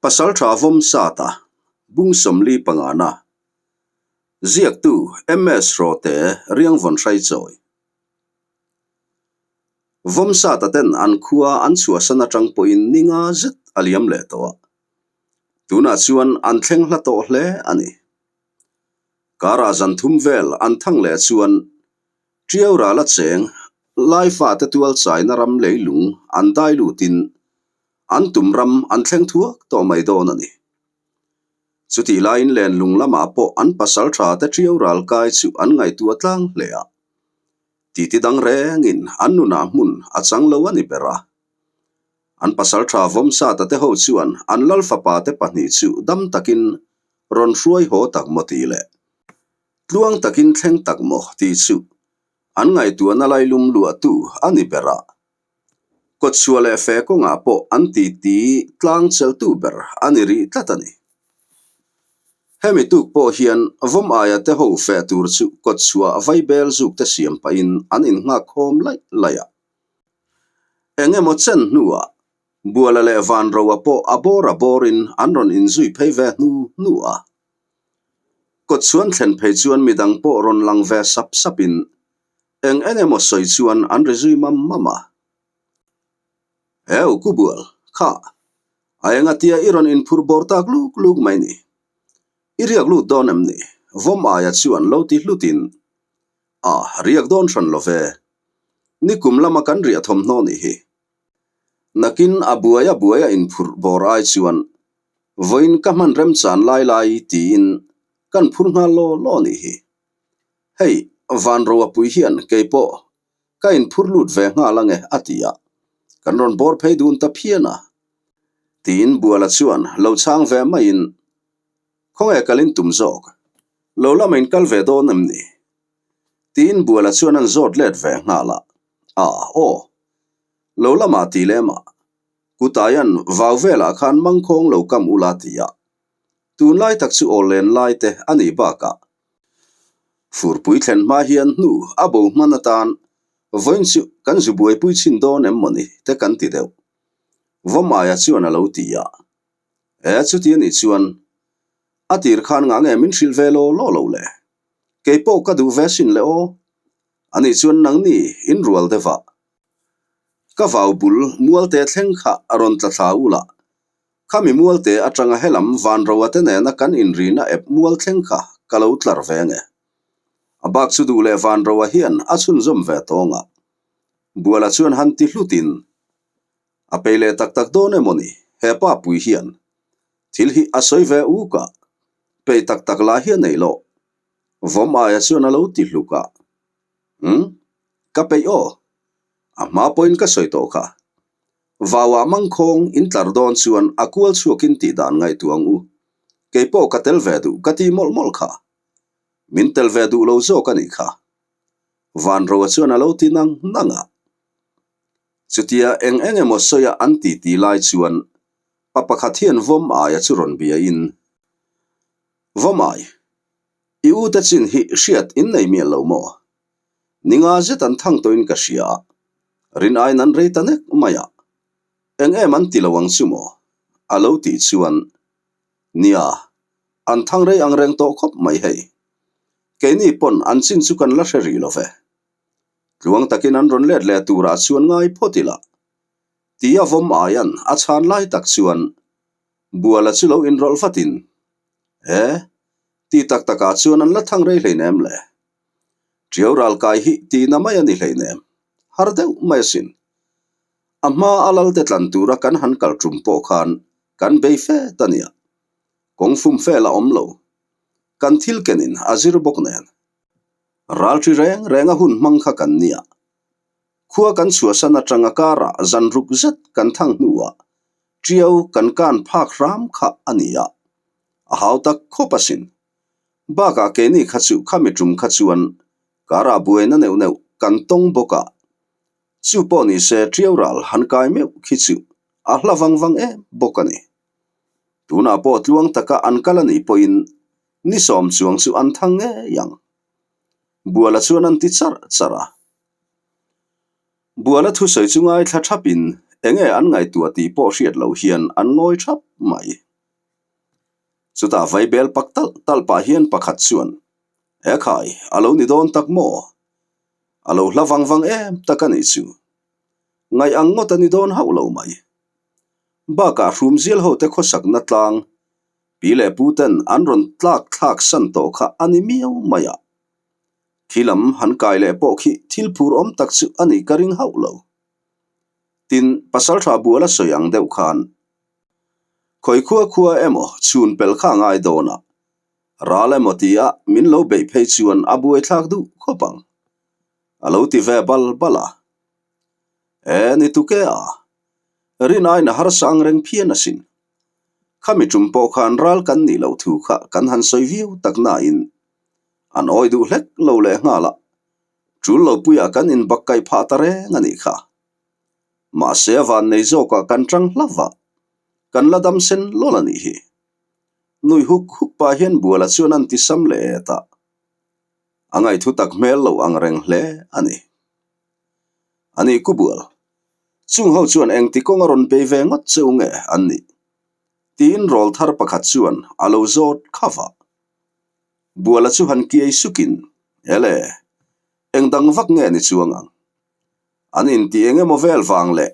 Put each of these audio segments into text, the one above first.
Pasaltha Vawmsata, Bung 45 na, Ziaktu MS Hrawte Riangvawn Hraichawi. Vawmsata ten an khua an chhuahsan atang pawhin ni nga zet a liam leh tawh a, tunah chuan an thleng hla tawh hle a ni. Karah zan thum vel an thang leh chuan Ṭiau rala cheng Laifate tual chaina ram leilung an dai lutin an tum ram an thleng thuak tawh mai dawn a ni. Chutih laiin lenlung lamah pawh an pasal tha te ṭiau ral kai chu an ngaihtuah tlang hle a. Titi dang rengin an nunah hmun a chang lo a ni ber a. An pasal tha Vawmsata te ho chuan an lal fapa te pahnih chu dam takin rawn hruai haw tak maw tih leh tluang takin thleng tak maw tih chu an ngaihtuahna lailum luahtu a ni ber a. Kawtchhuah leh fe kawngah pawh an titi tlang cheltu ber a ni rih tlat a ni. Hemi tuk pawh hian vawm aia te ho feh tur chu kawtchhuah vaibel zuk te siam pahin an innghak khawm laih laih a. Eng emaw chen hnuah Buala leh Vanroa pawh a bawr a bawrin an rawn inzui phei ve hnu hnu a. Kawtchhuan thlen phei chuan midang pawh rawn lang ve sap sapin Eng eng emaw sawi chuan an ri zui mam mam a. Heu, ku bual, kha, a engatia i rawn inphurh bawr tak luk luk mai ni. I riak lut dawn em ni? Vawm aia chuan lo ti hlutin, A, riak dawn hran lo ve. Nikum lama kan riah thawmhnaw nih hi. Nakin a buai a buai a inphurh bawr ai chuan vawiin ka hman remchan lai lai tiin kan phur nghal law law nih hi. Hei, Vanroa pui hian kei pawh ka inphur lut ve nghal ange a ti a, kan rawn bawr phei dun ta phian a. Tiin Buala chuan lo chhang ve maiin, Khawnge kal in tum zawk? Lo lama in kal ve dawn em ni? Tiin Buala chuan an zawt let ve nghal a, A, aw. Lo lamah ti lem a, Kutaia'n vau velah khan mangkhawng lo kam ula ti a. Tunlai tak chu aw len lai te a nih bakah furpui thlen hma hian hnu a bo hman atan vawiin chu kan zu buaipui chhin dawn em mawni te kan ti deuh. Vawmaia chuan a lo ti a. E chuti a nih chuan a tir khan ngah nge min hrilh ve law law lo le? Kei pawh ka duh ve sin le aw. A nih chuan nangni in rual deuh a. Ka vau bul mualte thleng kha a rawn tla thla ula Khami mualte atanga helam Vanroa te nena kan inrina ep mual thleng kha ka lo tlar ve nge. A bak chu duh leh Vanroa hian a chhunzawm ve tawng a. Buala chuan han ti hlutin, A pei leh tak tak dawn emaw ni, he pa pui hian thil hi a sawi ve uk a, pei tak tak lah hi a nei loh. Vawm aia chuan a lo ti hluk a. Umm, ka peih aw. A hma pawhin ka sawi tawh kha. Vauah mangkhawng in tlar dawn chuan a kual chhuakin tih dan ngaihtuah ang u. Kei pawh ka tel ve duh ka ti mawlh mawlh kha. Min tel ve duh lo zawk a nih kha. Vanroa chuan a lo ti nang nang a. Chutia eng eng emaw sawi a an ti ti lai chuan pa pakhat hian vawm aia chu rawn bia in, Vawm ai, i u te chin hi hriat in nei miah lo maw? Ninga zet an thang tawhin ka hria a, rin aiin an rei ta nek mai a, eng em an ti lo ang chu maw? A lo tih chuan, Nia, an thang rei ang reng tawh khawp mai hei. Keini pawn an chin chu kan la hre rih lo ve. Tluang takin an rawn let leh turah chuan ngai phawt ila. Tia vawm aian a chhan lai tak chuan Buala chu lo inrawlh vatin, E, ti tak takah chuan an la thang rei hleinem le. Ṭiau ral kai hi tihna mai a ni hleinem, har deuh mai asin. A hma a lalte tlan tura kan han kal ṭum pawh khan kan bei fe ta nia. Kawng fum fel a awm lo. Kan thil kenin a zir bawk nen. Ral ṭi reng reng a hun hmang kha kan nia. Khua kan chhuahsan aṭanga karah zan ruk zet kan thang hnuah ṭiau kan kan phak hram kha a ni a. A hau tak khawp asin. Bakah keini kha chu khami tum kha chuan karah buaina neuh neuh kan tawng bawk a, chu pawh ni se ṭiau ral han kai meuh khi chu a hla vang vang em bawk a ni. Tunah pawh tluang taka an kal a nih pawhin ni sawm chuang chu an thang ngei ang. Buala chuan an ti charh charh a. Buala thusawi chu ngaithla thapin enge an ngaihtuah tih pawh hriat loh hian an ngawi thap mai. Chutah vaibel pak talh talh pah hian pakhat chuan, He khai, a lo ni dawn tak maw? A lo hla vang vang em tak a nih chu. Ngaih ang ngawt a ni dawn hauh lo mai. Bakah hrumzial hote khawsakna tlang pi leh pu ten an rawn tlak thlak san tawh kha a ni miau mai a. Khi lam han kai leh pawh khi thil phur awm tak chu a nih ka ring hauh lo. Tin, Pasaltha bual a sawi ang deuh khan khawi khua khua emaw chhun pel kha a ngai dawn a, ral emaw tia min lo beih phei chuan a buaithlak duh khawp ang. A lo ti ve bal bal a. E, ni tuke a, rin aiin a harsa ang reng phian asin. Khami tum pawh khan ral kan nih loh thu kha kan han sawi viau tak nain an awi duh hlek lo leh nghal a, tul lo puiah kan inbak kaih phah ta reng a nih kha. Mahse a van nei zawkah kan tang hlauh a, kan la dam sen lawl a nih hi. Nui huk huk pah hian Buala chuan an ti sam leh et a, a ngaithu tak hmel lo ang reng hle a ni. A ni ku Bual, chung ho chuan engti kawng a rawn bei ve ngawt cheu nge an nih? Tiin rawl thar pakhat chuan a lo zawt kha vah. Buala chu han kiai sukin, Ele, eng dang vak nge ni chuang ang? An inti eng emaw vel vang leh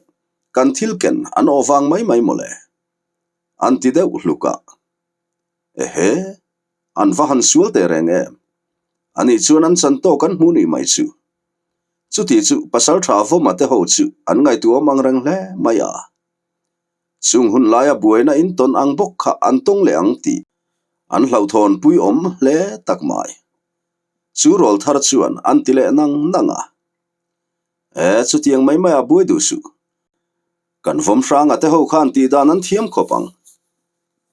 kan thil ken an aw vang mai mai mawle. An ti deuh hluk a. Ehe, an va han sual teh reng em? Anih chuan an chan tawk an hmu nih mai chu. Chuti chu Pasaltha Vawma te ho chu an ngaihtuahawm ang reng hle mai a. Chung hun laia buaina in tawn ang bawk kha an tawng leh ang tih an hlauhthawn pui awm hle tak mai. Chu rawl thar chuan an ti leh nang nang a. E, chutiang mai mai a buai duh suh. Kan vawm hranga te ho khan tih dan an thiam khawp ang.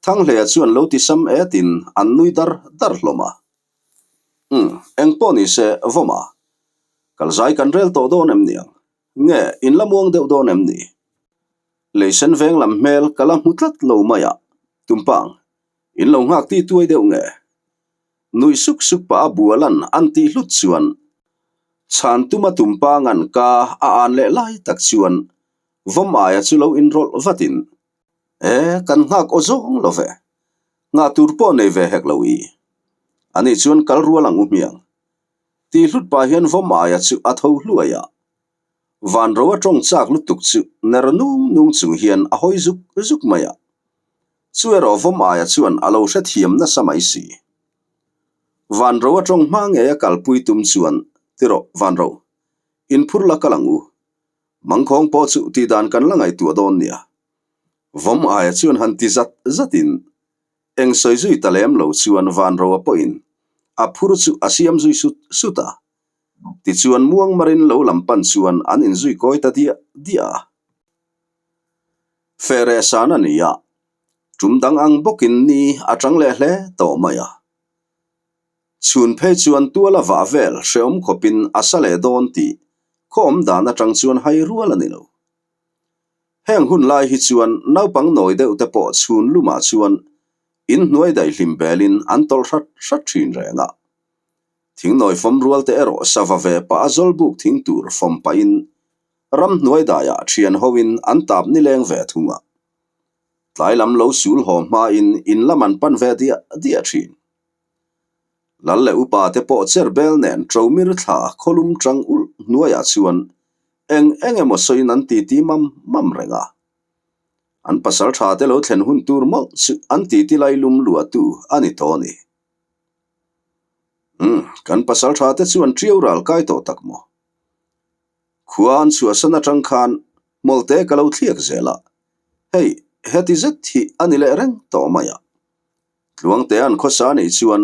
Thanghleia chuan lo ti sam etin an nui dar dar hlawm a. Umm, eng pawh ni se, vawm a. Kalzai kan rel tawh dawn em niang? Nge, in la muang deuh dawn em ni? Leisen veng lam hmel ka la hmu tlat lo mai a, Tumpang, in lo nghak ti tuai deuh nge? Nuih suk suk pah a bualan an tih hlut chuan chhan tuma Tumpangan ka a an leh lai tak chuan vawm aia chu lo inrawlh vatin, E, kan nghak aw zawng lo ve. Nghah tur pawh nei ve hek lo i. Ani chuan kal rual ang u hmiang. Tih hlut pah hian vawm aia chu a tho hluai a. Van ro a tawng chak lutuk chu ner nung nung chung hian a hawi zuk zuk mai a. Chu erawh vawm aia chuan a lo hrethiam nasa mai si. Van ro a tawng hma ngei a kalpui tum chuan, Tirawh, Van ro, inphur la kal ang u. Mangkhawng pawh chu tihdan kan la ngaihtuah dawn nia. Vawm aia chuan han ti zat zatin Eng sawi zui ta lem lo chuan Vanroa pawhin a phur chu a siam zui sut sut a. Tichuan muangmarin lo lam pan chuan an inzui kawi ta diah diah a. Feh san a ni a, tum dang ang bawkin ni a chang leh hle tawh mai a. Chhun phei chuan tuala vah vel hrehawm khawpin a sa leh dawn tih khaw awm dan atang chuan hai rual a ni lo. Heng hun lai hi chuan naupang nawi deuh te pawh chhun lumah chuan in hnuai daih hlim belin an tawlh hrat hrat thin reng a. Thingnawi fawm rual te erawh sava ve pah a zawlbuk thing tur fawm pahin ram hnuai daiah thian hoin an tap nileng ve thung a. Tlai lam lo sul haw hmain in lam an pan ve diah diah thin. Lal leh upa te pawh cher bel nen ṭomir thla khawlum ṭang ulh hnuaiah chuan eng eng emaw sawiin an titi mam mam reng a. An pasal ṭha te lo thlen hun tur mawlh chu an titi lai lum luahtu a ni tawh a ni. Umm, kan pasal ṭha te chuan ṭiau ral kai tawh tak maw? Khua an chhuahsan aṭang khan hmawlhte ka lo thliak zel a, hei heti zet hi a ni leh reng tawh mai a. Tluangte an khawsa nih chuan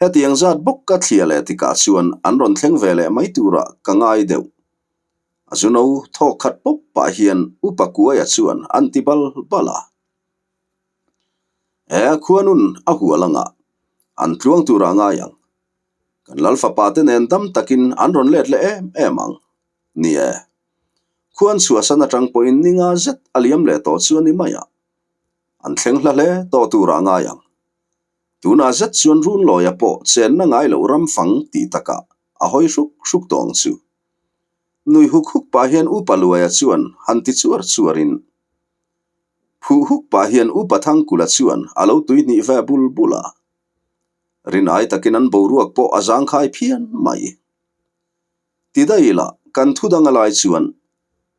hetiang zat bawk ka thlia leh tikah chuan an rawn thleng ve leh mai turah ka ngai deuh. A zuno thawk khat pawp pah hian Upa Kuaia chuan an ti bal bal a. He khuanun a hual anga an tluang turah ngai ang. Kan Lalfapa te nen dam takin an rawn let leh em em ang. Ni e. Khuan chhuahsan atang pawhin ni nga zet a liam leh tawh chu a ni mai a. An thleng hla hle tawh turah a ngai ang. Tunah zet chuan Runlawia pawh chenna ngai loh ram fang tih takah a hawi hruk hruk tawh ang chu. Nui huk huk pah hian Upa Luaia chuan han ti chuar chuarin. Phuh huk pah hian Upa Thangkula chuan a lo tuihnih ve bul bul a. Rinai takin an boruak pawh a zangkhai phian mai. Ti daih ila, kan thu dang a lai chuan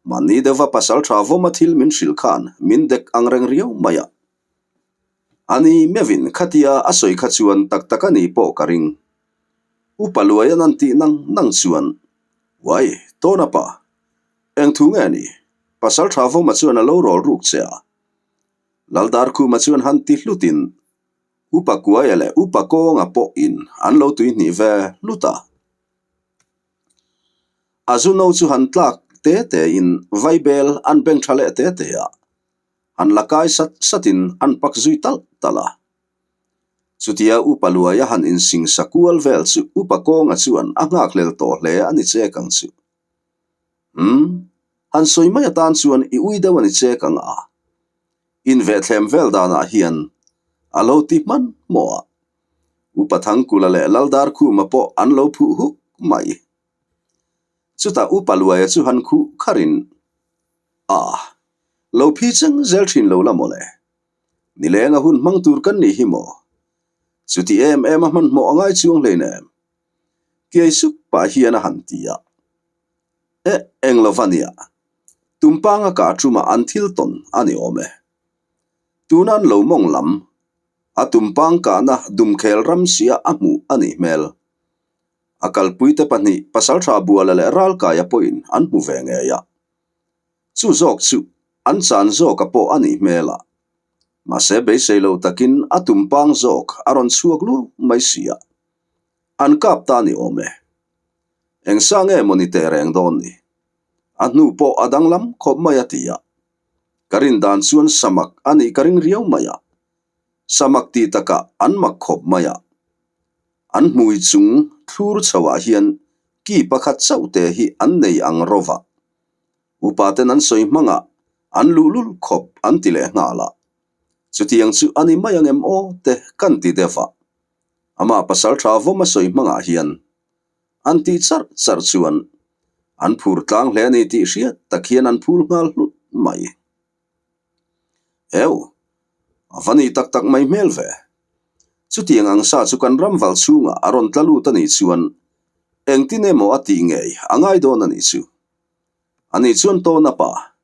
mahni deuhva pasal tha vawma thil min hrilh khan min dek ang reng riau mai a. Ani meuhin khatia a sawi kha chuan tak tak a nih pawh ka ring. Upa Luaian an tih nang nang chuan, Uai, tawna pa, eng thu nge ni? Pasal tha vawma chuan a lo rawl ruk che a. Laldarkhuma chuan han ti hlutin Upa Kuaia leh Upa Kawnga pawhin an lo tuihnih ve hlut a. A zu no chu han tlak te tein vaibel an beng tha leh te te a, han la kai sat satin an pak zui talh talh a. Chutia Upa Luaia han insingsa kual vel chu Upa Kawnga chuan a nghakhlel tawh hle a ni chek ang chu. Umm, han sawi mai atan chuan i ui deuh a ni chek ang a. Invehthlem vel danah hian a lo ti hman hmawh a, Upa Thangkula leh Laldarkhuma pawh an lo phuh huk mai. Chutah Upa Luaia chu han khuh kharin, A, lo phi cheng zel thin lo la mawle. Nileng a hun hmang tur kan nih hi maw? Chuti em em a hmanhmawh a ngai chuang hleinem. Kiai sup pah hian a han ti a. Eh, eng lo va nia. Tumpanga kah ṭumah an thil tawn a ni awm e. Tuna an lo mawng lam, a tumpang kahna dumkhel ram sia a hmuh a nih hmel. A kalpuite pahnih Pasalṭha Buala leh Ralkaia pawhin an hmu ve ngei a. Chu zawk chu an chan zawka pawh a nih hmel a. Mahse beisei lo takin a tumpang zawk a rawn chhuak luau mai si a. An kap ta ni awm e. Eng sa nge maw ni teh reng dawn ni? A hnu pawh a danglam khawp mai a ti a. Ka rin dan chuan samak a nih ka ring riau mai a. Samak tih takah an mak khawp mai a. An hmui chung thlur chhoah hian ki pakhat chauh te hi an nei ang ro va. Upa ten an sawi hmangah an luhlul khawp an ti leh nghal a. Chutiang chu a ni mai ang em aw te kan ti deuh a. Amah pasal tha vawm a sawi hmangah hian an tih charh charh chuan an phur tlang hle a ni tih hriat tak hian an phul nghal hlut mai. Eu, a va ni tak tak mai hmel ve. Chutiang ang sa chu kan ram val chhungah a rawn tla lut a nih chuan engtin emaw a tih ngei a ngai dawn a nih chu. Ani chuan tawn a pa,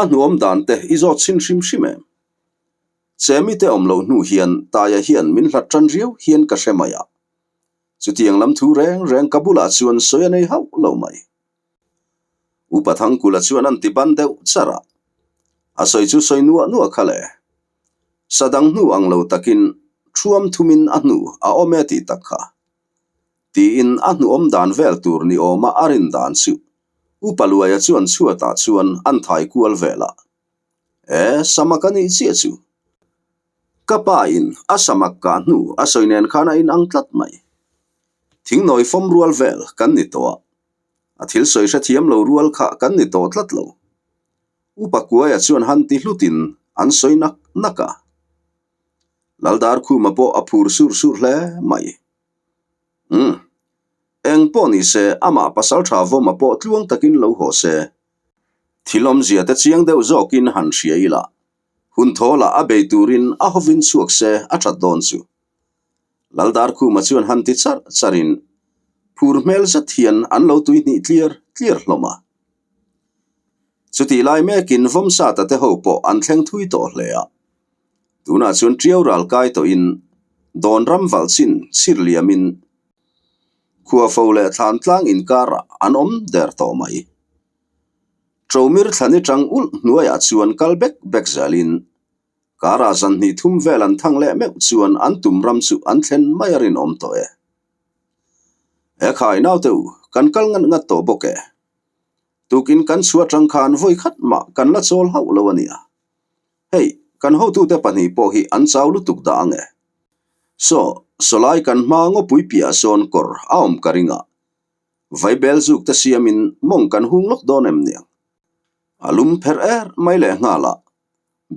a hnuawm dan te i zawt chhin hrim hrim em? Chemi te awm loh hnu hian Taia hian min hlat tan riau hian ka hre mai a. Chutiang lam thu reng reng ka bulah chuan sawi a nei hauh lo mai. Upa Thangkula chuan an ti ban deuh char a. A sawi chu sawi nuah nuah kha le. Sa dang hnu ang lo takin thuam thumin a hnu a awm e tih tak kha. Tiin a hnuawm dan vel tur ni awma a rin dan chu Upa Luaia chuan chhuatah chuan an thai kual vel a. E, samak a nih chiah chu. Ka pa in a samak kah hnu a sawi nen khan a inang tlat mai. Thingnawi fawm rual vel kan ni tawh a, a thil sawi hrethiam lo rual kha kan ni tawh tlat lo. Upa Kuaia chuan han ti hlutin an sawi nak nak a. Laldarkhuma pawh a phur sur sur hle mai. Umm. Eng pawh ni se amah pasal tha vawma pawh tluang takin lo haw se. Thil awmzia te chiang deuh zawkin han hria ila, hun thawlah a bei turin a hovin chhuak se a that dawn chu. Laldarkhuma chuan han ti charh charhin phur hmel zet hian an lo tuihnih tliar tliar hlawm a. Chutih lai mekin Vawmsata te ho pawh an thleng thui tawh hle a. Tunah chuan Tiau ral kai tawhin Dawn ram valh chin chhir liamin Khuafo leh Thlantlang inkarah an awm der tawh mai. Ṭomir thlani ṭang ulh hnuaiah chuan kal bek bek zelin karah zan hnih thum vel an thang leh meuh chuan an tum ram chu an thlen mai a rinawm tawh e. He khai naute u, kan kal ngat ngat tawh bawk e. Tukin kan chhuah ṭang khan vawi khat mah kan la chawl hauh lo a nia. Hei, kan hotute pahnih pawh hi an chau lutuk dah ang e. Saw, sawlai kan hma ngawpui piah sawn kawr a awm ka ring a. Vaibel zuk te siamin mawng kan hung lawk dawn em niang? A lum pherh er mai leh nghal a,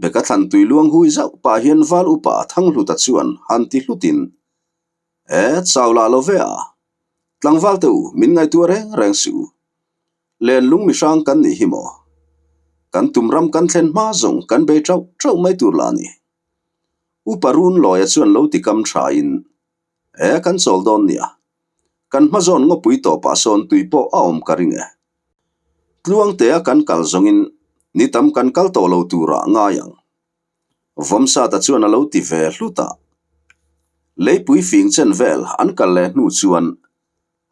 Beka thlan tui luang hui zauh pah hian val upa Thanghluta chuan han ti hlutin, E, chau lah lo ve a, tlangval te u, min ngaihtuah reng reng suh u. Len lung mi hrang kan nih hi maw? Kan tum ram kan thlen hma zawng kan bei ṭauh ṭauh mai tur lah a ni. Upa Runlawia chuan lo ti kam ṭhain, E, kan chawl dawn nia. Kan hma zawn ngawpui tawpah sawn tui pawh a awm ka ring e. Tluangtea kan kal zawngin ni tam kan kal tawh lo turah ngai ang. Vawmsata chuan a lo ti ve hlut a. Leipui fing chen vel an kal leh hnu chuan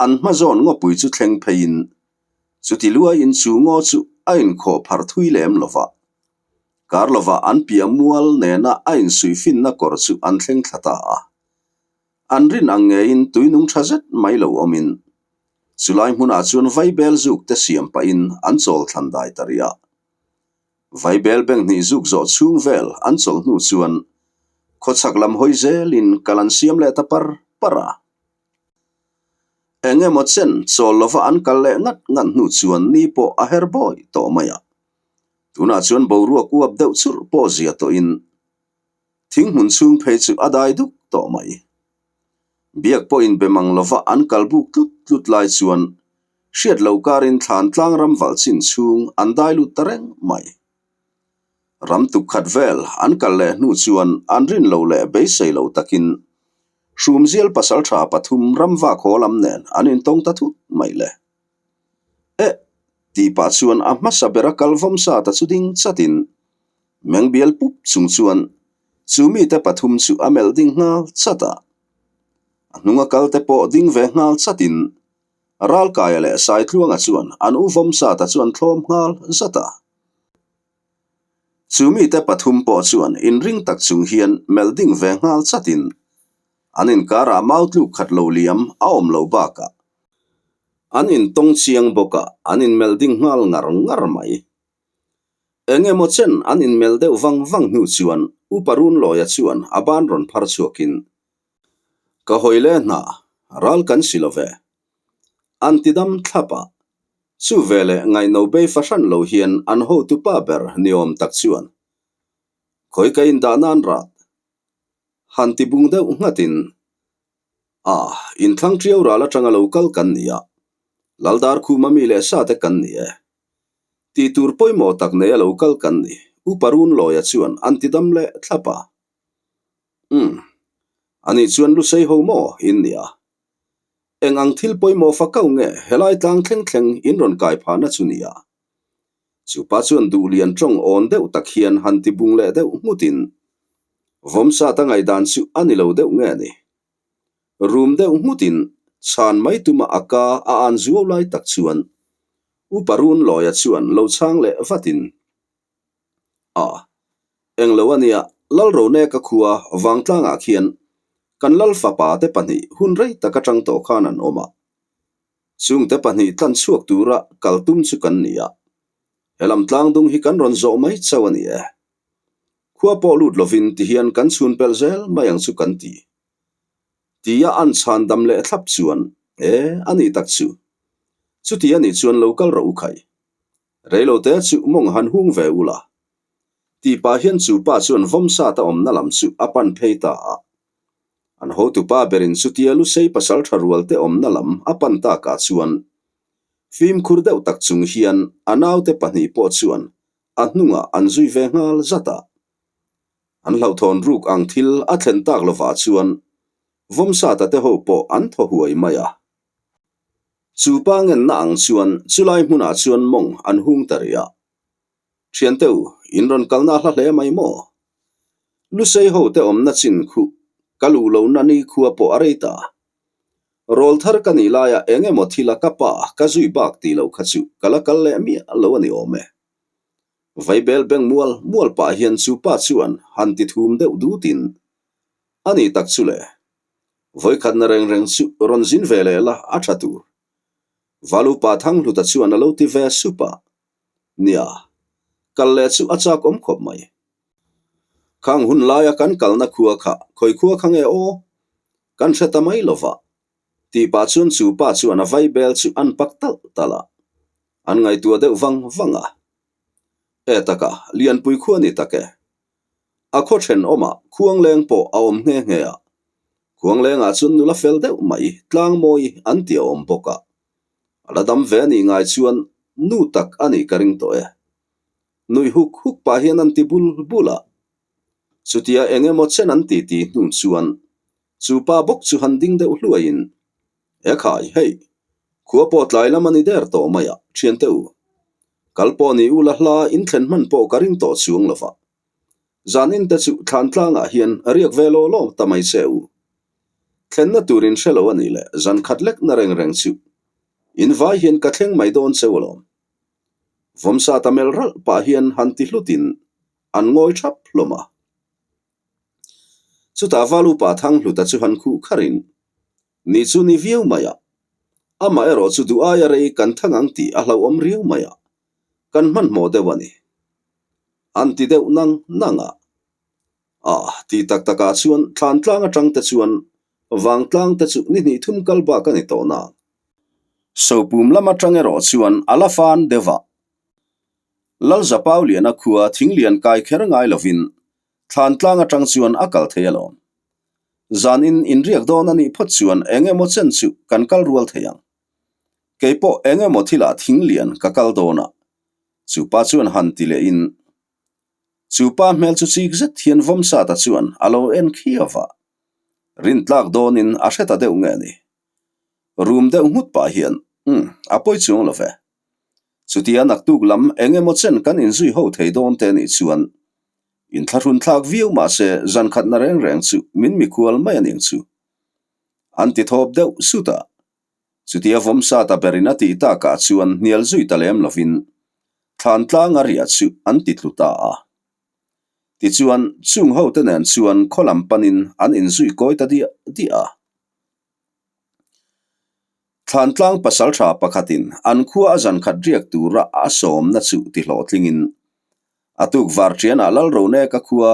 an hma zawn ngawpui chu thleng pheiin chuti luaiin chu ngaw chu a inkhawh pharh thui lem lo va. Kar lovah an piah mual nena a insuihfinna kawr chu an thleng thla ta a. An rin ang ngeiin tui nung tha zet mai lo awmin chulai hmunah chuan vaibel zuk te siam pahin an chawl thlan dai ta rih a. Vaibel beng hnih zuk zawh chhung vel an chawlh hnu chuan khawchhak lam hawi zelin kal an siam leh ta par par a. Eng emaw chen chawl lova an kal leh ngat ngat hnu chuan ni pawh a her bawi tawh mai a. Tunah chuan boruak uap deuh churh pawh zia tawhin thing hmun chhung phei chu a dai duk tawh mai. Biak pawh inbe mang lova an kal buk tlut tlut lai chuan hriat loh karin thlan tlang ram valh chin chhung an dai lut ta reng mai. Ram tuk khat vel an kal leh hnu chuan an rin lo leh beisei lo takin Hrumzial pasaltha pathum ram vak haw lam nen an intawng ta thut mai le. Eh! Tih pah chuan a hmasa bera kal vawm sa ta chu ding chatin meng bial pup chung chuan chu mite pathum chu a melh ding nghal chat a. A hnunga kal te pawh ding ve nghal chatin Ralkaia leh Saitluanga chuan an u vawm sa ta chuan thlawm nghal zat a. Chu mite pathum pawh chuan inring tak chung hian melh ding ve nghal chatin an inkarah mau tluk khat lo liam a awm lo bakah An intawng chiang bawk a, an inmelh ding nghal ngar ngar mai. Eng emaw chen an inmelh deuh vang vang hnu chuan Upa Runlawia chuan a ban rawn phar chhuakin, Ka hawi le hna, ral kan si lo ve. An ti dam thlap a, chu veleh ngaihno bei fahran lo hian an hotupa ber ni awm tak chuan, Khawi ka indah nan rat? Han ti bung deuh nghatin A, inthlang ṭiau ral aṭanga lo kal kan ni a, Laldar khuma mi leh sa te kan ni e. Tih tur pawimawh tak nei a lo kal kan ni, Upa Runlawia chuan an ti dam leh thlap a. Umm, anih chuan Lusei ho maw in ni a? Eng ang thil pawimawh fa kau nge helai tlang thleng thleng in rawn kai phahna chu ni a? Chu pa chuan duhlian ṭawng awn deuh tak hian han ti bung leh deuh nghutin, Vawmsat a ngaihdan chu a ni lo deuh nge ni? Rum deuh nghutin chhan mai tuma a ka a an zuau lai tak chuan Upa Runlawia chuan lo chhang leh vatin, A, englo a nia, Lalroneka khua Vangtlangah khian kan Lal fapa te pahnih hun rei tak atang tawh khan an awm a. Chungte pahnih tlan chhuak tura kal tum chu kan ni a, helam tlang dung hi kan rawn zawh mai chauh a ni e. Khua pawh lut lovin tihian kan chhun pelh zel mai ang chu kan ti. Tia an chhan dam leh thlap chuan, E, a nih tak chu. Chuti a nih chuan lo kal rawh u khai. Reilote chu mawng han hung ve u la. Tih pah hian chu pa chuan vawmsat a awmna lam chu a pan phei ta a. An hotupa berin chutia Lusei pasal tha rualte awmna lam a pan takah chuan fimkhur deuh tak chung hian a naute pahnih pawh chuan a hnungah an zui ve nghal zat a. An hlauhthawn ruk ang thil a thlen tak lovah chuan Vawmsata te ho pawh an thaw huai mai a. Chu pa ngenna ang chuan chulai hmunah chuan mawng an hung ta rih a. Thiante u, in rawn kalna a hla hle mai maw? Lusei ho te awmna chin khuh ka luh lohna ni khua pawh a rei ta. Rawl thar ka nih laia eng emaw thila ka pa ka zui bak tih loh kha chu ka la kal leh miah lo a ni awm e. Vaibel beng mual mual pah hian chu pa chuan han ti thum deuh dutin, A nih tak chu le, vawikhatna reng reng chu rawn zin ve leh la a tha tur. Valupa Thanghluta chuan a lo ti ve sup a. Nia, kal leh chu a chak awm khawp mai. Khang hun laia kan kalna khua kha khawi khua kha nge aw? Kan hre ta mai lova. Tih pah chuan chu pa chuan a vai bel chu an pak talh talh a. An ngaihtuah deuh vang vang a. E taka, Lianpui khua ni tak e. A khaw thenawmah Khuangleng pawh a awm nghe nghe a. Khuanglengah chuan nula fel deuh mai Tlangmawi an ti a awm bawk a. A la dam ve a nih ngai chuan nu tak a nih ka ring tawh e. Nuih huk huk pah hian an ti bul bul a. Chutia eng emaw chen an ti ti hnu chuan chu pa bawk chu han ding deuh hluaiin, Ekhai, hei, khua pawh tlai lam a ni der tawh mai a, thiante u. Kal pawh ni ula hla inthlen hman pawh ka ring tawh chuang lo va. Zanin te chu thlan tlangah hian riak ve law law ta mai che u. Thlenna tur in hre lo a nih leh zan khat lek na reng reng chu in vai hian ka thleng mai dawn cheu alawm. Vawmsa ta melh ralh pah hian han ti hlutin an ngawi thap hlawm a. Chutah Valupa Thanghluta chu han khuh kharin, Ni chu ni viau mai a, amah erawh chu duh aia rei kan thang ang tih a hlauhawm riau mai a, kan hmanhmawh deuh a ni. An ti deuh nang nang a. Ah, ti tak takah chuan thlan tlang atang te chuan vangtlang te chu ni hnih thum kal bak a ni tawh na. Sopum lam atang erawh chuan a la fan deuh a. Lalzapauliana khua thinglian kai kher ngai lovin thlan tlang atang chuan a kal thei alawm. Zanin inriak dawn a nih phawt chuan eng emaw chen chu kan kal rual thei ang. Kei pawh eng emaw thilah thinglian ka kal dawn a, chu pa chuan han ti lehin Chu pa hmel chu chik zet hian Vawmsata chuan a lo en khiau va. Rintlak dawnin a hre ta deuh nge ni. Rum deuh nghut pah hian, Umm, a pawi chuang lo ve. Chutia naktuk lam eng emaw chen kan inzui ho thei dawn te nih chuan inthlahrun thlak viau mah se zan khatna reng reng chu min mikhual mai a ning chu. An ti thawp deuh sut a. Chutia Vawmsata berin a tih takah chuan hnial zui ta lem lovin thlan tlang a riah chu an ti tlu ta a. Tichuan, chung hote nen chuan khaw lam panin an inzui kawi ta diah diah a. Thlan tlang pasal tha pakhatin an khua a zan khat riak tura a sawmna chu ti hlawhtlingin a tuk varṭianah Lalroneka khua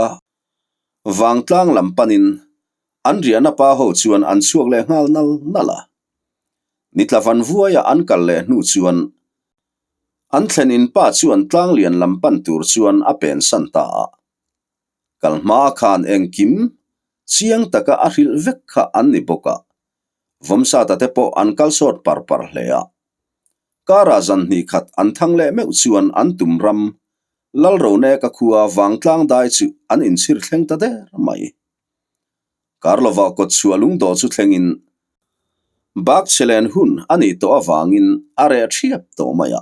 vangtlang lam panin An riahna pa ho chuan an chhuak leh nghal nal nal a. Nitla van vuaia an kal leh hnu chuan an thlen in pa chuan tlanglian lam pan tur chuan a pen san ta a. Kal hma khan engkim chiang taka a hrilh vek kha an ni bawk a, Vawmsata te pawh an kal sawt par par hle a. Karah zan hnih khat an thang leh meuh chuan an tum ram Lalroneka khua vangtlang dai chu an inchhir thleng ta der mai. Karlova kawt chhuah lungdawh chu thlengin bak chhe len hun a nih tawh avangin a reh thiap tawh mai a.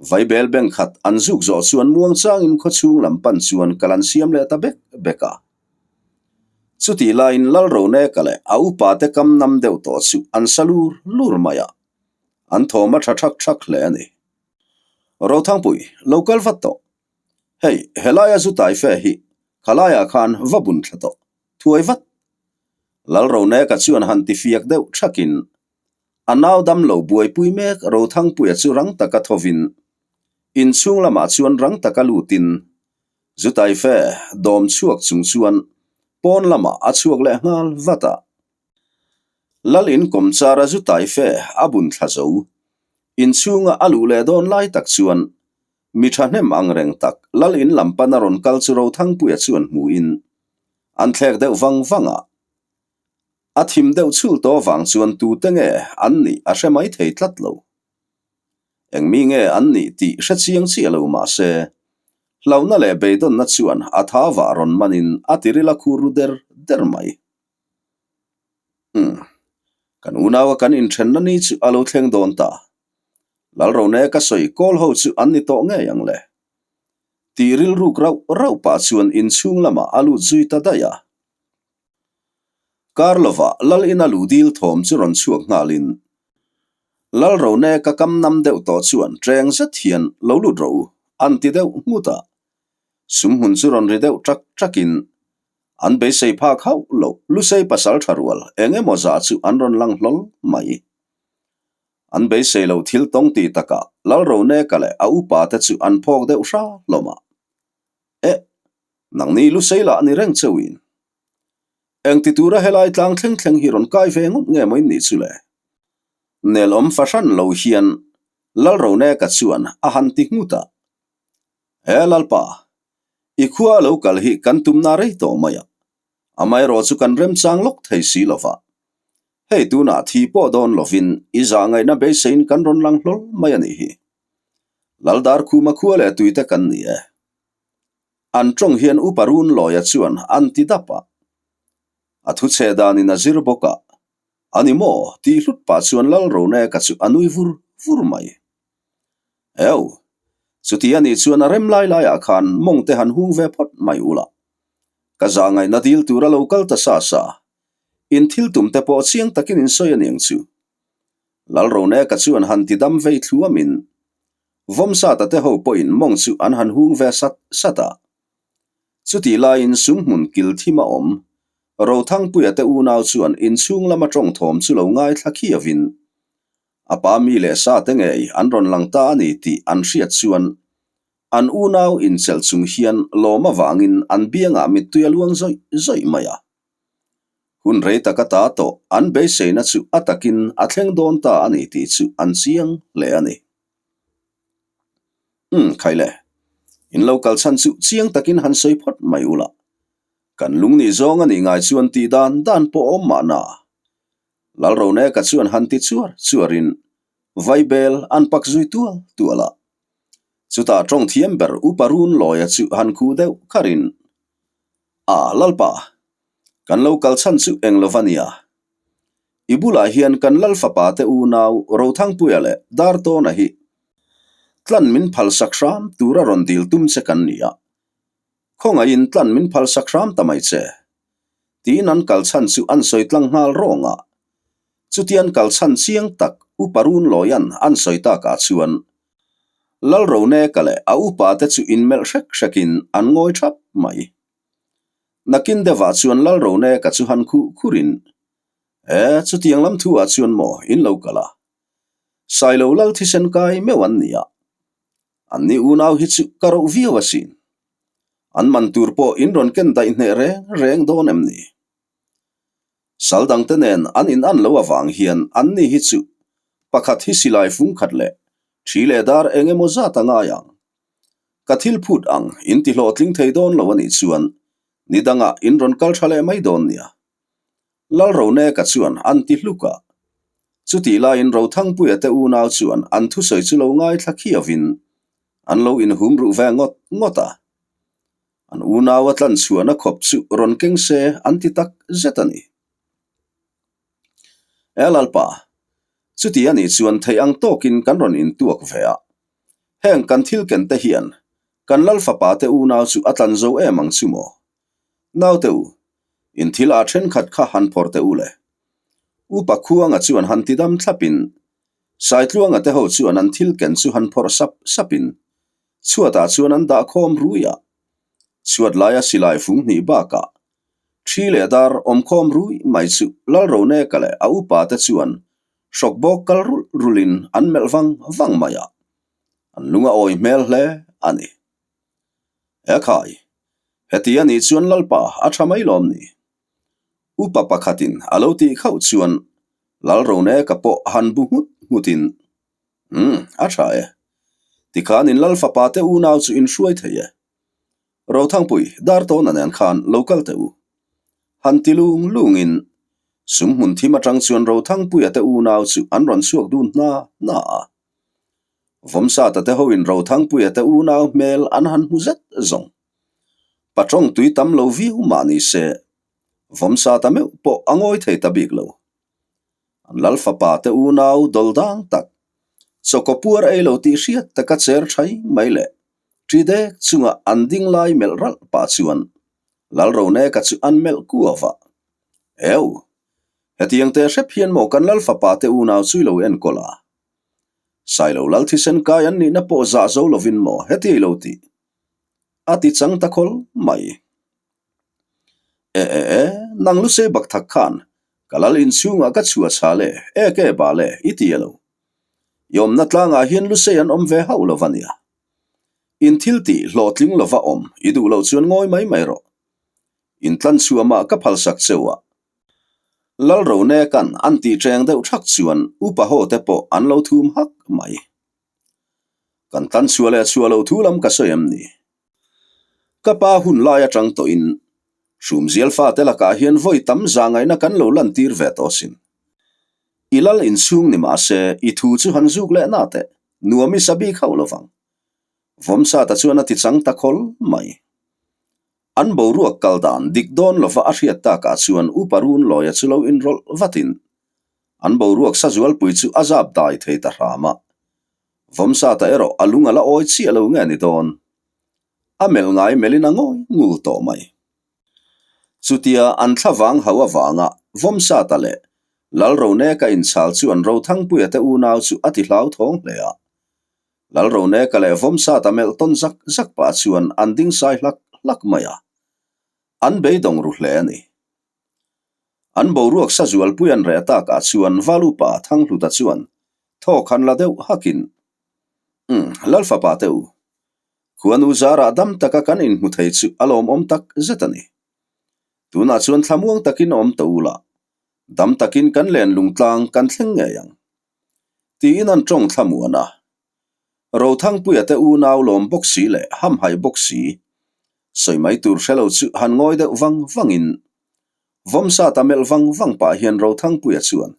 Vaibel bank khat an zuk zawh chuan muangchangin khawchhung lam pan chuan kal an siam leh ta bek bek a. Chutih laiin Lalroneka leh a upa te kam nam deuh tawh chu an sa lur lur mai a, an thawm a tha thak thak hle a ni. Rothangpui, lo kal vat tawh. Hei, helaia zu tai fe hi khalaiah khan va bun thla tawh, thuai vat. Lalroneka chuan han ti fiak deuh thakin a nau dam lo buaipui mek Rothangpuia chu rang taka thovin inchhung lamah chuan rang taka lutin zu tai fe dawm chhuak chung chuan pawn lamah a chhuak leh nghal vat a. Lal in kawmchara zu tai fe a bun thla zo, inchhunga a luh leh dawn lai tak chuan Mi thahnem ang reng tak Lal in lam pana rawn kal chu Rothangpuia chuan hmuhin an thlek deuh vang vang a. A thim deuh chhul tawh vang chuan tute nge an nih a hre mai thei tlat lo. Eng mi nge an nih tih hre chiang chiah lo mah se, hlauhna leh beidawnna chuan a tha vah rawn manin a tiril a khur ru der der mai. Umm, kan unaua kan inthenna ni chu a lo thleng dawn ta. Lalrone ka sawi kawl ho chu an ni tawh ngei ang le. Tih rilruk rauh rauh pah chuan inchhung lamah a lut zui ta daih a. Kar lovah Lal ina luh dil thawm chu rawn chhuak nghalin Lalrone ka kam nam deuh tawh chuan ṭeng zet hian lo lut rawh u an ti deuh nghut a. Sumhmun chu rawn ri deuh ṭak ṭakin an beisei phak hauh loh Lusei pasal ṭha rual eng emaw zah chu an rawn lang hlawl mai. An beisei loh thil tawng ti takah Lalroneka leh a upa te chu an phawk deuh hra hlawm a. Eh! Nangni Lusei lah ni reng cheuhin. Engti tura helai tlang thleng thleng hi rawn kai ve ngawt nge maw in nih chu le? Nelawm fahran lo hian Lalroneka chuan a han ti nghut a. Eh Lalpa, i khua a lo kal hi kan tumna rei tawh mai a. Amaherawh chu kan remchang lawk thei si lo va. Hei tunah thi pawh dawn lovin i zah ngaihna beiseiin kan rawn lang hlawl mai a nih hi. Laldarkhuma khua leh tuite kan ni e. An tawng hian Upa Runlawia chuan an ti dap a. A thuchhe danin a zir bawk a. A ni maw? tih hlut pah chuan Lalroneka chu a nui vur vur mai. Eu! Chuti a nih chuan a rem lai laiah khan mawng te han hung ve phawt mai ula. Ka zah ngaihna dil tur a lo kal ta sa sa. In thil tum te pawh chiang takin in sawi a niang chu. Lalroneka chuan han ti dam vei thluamin Vawmsata te ho pawhin mawng chu an han hung ve sat sat a. Chutih laiin sumhmun kil thim a awm. Rothangpuia te unau chuan inchhung lama tawng thawm chu lo ngaithla khiavin a pa mi leh sa te ngei an rawn lang ta a ni tih an hriat chuan an unau inchelh chung hian lawm avangin an biangah mittui a luang zawih zawih mai a. Hun rei tak a ta tawh an beiseina chu a takin a thleng dawn ta a ni tih chu an chiang hle a ni. Umm, khai le. In lo kal chhan chu chiang takin han sawi phawt mai ula. Kan lung nih zawng a nih ngai chuan tih dan dan pawh awm mahna. Lalroneka chuan han ti chuar chuarin Vaibel an pak zui tual tual a. Chutah tawng thiam ber Upa Runlawia chu han khuh deuh kharin, A, Lalpa, kan lo kal chhan chu eng lo va nia. I bulah hian kan Lal fapa te unau Rothangpuia leh Dartawna hi tlan min phalsak hram tura rawn dil tum che kan ni a. Khawngaihin tlan min phalsak hram ta mai che. Tiin an kal chhan chu an sawi tlang nghal rawng a. Chutian kal chhan chiang tak Upa Runlawia'n an sawi takah chuan Lalroneka leh a upa te chu inmelh hrek hrekin an ngawi thap mai. Nakin deuhah chuan Lalroneka chu han khuh khurin, E, chutiang lam thu ah chuan maw in lo kal a? Sailo lal thisen kai meuh an ni a. An ni unau hi chu ka roh viau asin. An man tur pawh in rawn ken daih hneh reng reng dawn em ni? Sal dangte nen an in an lo avang hian an ni hi chu pakhat hi silai fung khat leh thi leh dar eng emaw zat a ngai ang. Ka thil phut ang in ti hlawhtling thei dawn lo a nih chuan ni dangah in rawn kal tha leh mai dawn nia. Lalroneka chuan an ti hluk a. Chutih laiin Rothangpuia te unau chuan an thusawi chu lo ngaithla khiavin an lo inhum ruh ve ngawt ngawt a. An unau a tlan chhuahna khawp chu rawn keng se an ti tak zet a ni. E Lalpa, chuti a nih chuan theih ang tawkin kan rawn intuak ve a. Heng kan thil ken te hian kan Lal fapa te unau chu a tlan zo em ang chu maw? Naute u, in thil ah thenkhat kha han phawrh teh u le. Upa Khuanga chuan han ti dam thlapin Saitluanga te ho chuan an thil ken chu han phawrh sap sapin Chhuatah chuan an dah khawm rui a, chhuat laia silai fung hnih bakah thi leh dar awm khawm rui mai chu Lalroneka leh a upa te chuan hrawk bawk kal rulh rulhin an melh vang vang mai a, an lung a awi hmel hle a ni. He khai, heti a nih chuan Lalpa a tha mai lawm ni? Upa pakhatin a lo tih khauh chuan Lalroneka pawh han bu nghut nghutin Umm, a tha e. Tikhan in Lal fapa te unau chu in hruai thei e. Rothangpui, Dartawna nen khan lo kal teh u. Han ti lung lungin sum hmun thim atang chuan Rothangpuia te unau chu an rawn chhuak dun hna hna a. Vawmsata te hoin Rothangpuia te unau hmel an han hmu zet zawng. Patawng tui tam lo viau mah ni se, Vawmsata meuh pawh a ngawi thei ta bik lo. An lal fapa te unau dawl dang tak, chawkaw puar ei lo tih hriat taka cher thai mai leh ṭi dek chunga an ding lai melh ralh pah chuan Lalroneka chu an melh kuau a. Eu! Hetiang teh hrep hian maw kan lal fapa te unau chu i lo enkawl a? Sailo lal thisen kai an nihna pawh zah zo lovin maw heti i lo tih? A ti chang ta khawl mai. E e e, nang lusei bak thak khan ka lal inchhungah ka chhuah chhal e, ek e bal e, i ti elo. I awmna tlangah hian lusei an awm ve hauh lo va nia. In thil tih hlawhtling lova awm i duh loh chuan ngawi mai mai rawh. In tlan chhuahmah ka phalsak cheu a. Lalroneka'n an tih ṭeng deuh ṭhak chuan upa ho te pawh an lo thum hak mai. Kan tlan chhuah leh chhuah loh thu lam ka sawi em ni? Ka pa hun lai atang tawhin Hrumzial fate lakah hian vawi tam za ngaihna kan lo lantir ve tawh sin. I lal inchhung ni mahse i thu chu han zuk leh na teh, nuam i sa bik hauh lovang. Vawmsata chuan a ti chang ta khawl mai. An boruak kal dan dik dawn lova a hriat takah chuan Upa Runlawia chu lo inrawlh vatin an boruak sazualpui chu a zap dai thei ta hram a. Vawmsata erawh a lung a la awi chiah lo nge ni dawn. A melh ngai melhin a ngawi ngul tawh mai. Chutia an thlavang hauh avanga Vawmsata leh Lalroneka inchhal chuan Rothangpuia te unau chu a ti hlauthawng hle a. Lalroneka leh Vawmsata melh tawn zak zak pah chuan an ding sai hlak hlak mai a. An beidawng ru hle a ni. An boruak sazualpui an reh takah chuan Valupa Thanghluta chuan thawk han la deuh hakin, Umm, Lalfapa te u, Khuanu zarah dam taka kan inhmu thei chu a lawmawm tak zet a ni. Tunah chuan thlamuang takin awm ta u la, dam takin kan len lungtlang kan thleng ngei ang. Tiin an tawng thlamuan a. Rothangpuia te unau lawm bawk si leh hamhaih bawk si, sawi mai tur hre lo chu han ngawi deuh vang vangin Vawmsata melh vang vang pah hian Rothangpuia chuan,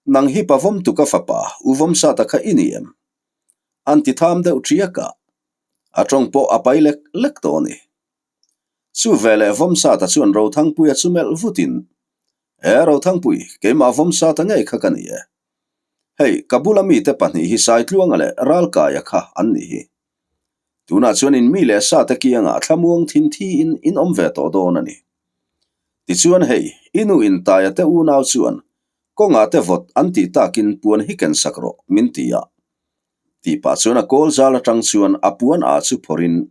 Nang hi pa Vawmtuka fapa u Vawmsata kha i ni em? An ti tham deuh ṭiak a, a ṭawng pawh a pai lek lek tawh a ni. Chu veleh Vawmsata chuan Rothangpuia chu melh vutin, E Rothangpui, keimah Vawmsata ngei kha ka ni e. Hei, ka bula mite pahnih hi Saitluanga leh Ralkaia kha an nih hi. Tunah chuan in mi leh sate kiangah thlamuang thin thiin in awm ve tawh dawn a ni. Tichuan hei, i nu intaia te unau chuan Kawngah te vawt an tih takin puan hi ken sak rawh, min ti a. Tih pah chuan a kawl zal atang chuan a puan ah chu phawrhin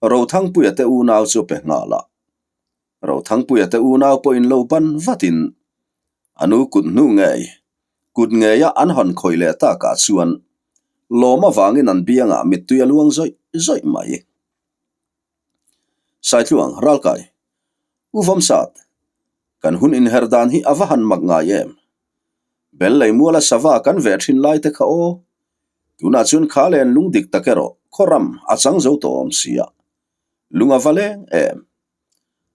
Rothangpuia te unau chu a pe nghal a. Rothangpuia te unau pawhin lo ban vatin a nu kut hnu ngei, kut ngeia an hawn khawih leh takah chuan lawm avangin an biangah mittui a luang zawih zawih mai. Saitluang, Ralkai, U Vawmsat, kan hun inher dan hi a va han mak ngai em? Bel lei muala sava kan veh thin lai te kha aw. Tunah chuan kha len lung dik tak erawh khaw ram a chang zo tawh awm sia. Lung a va leng em?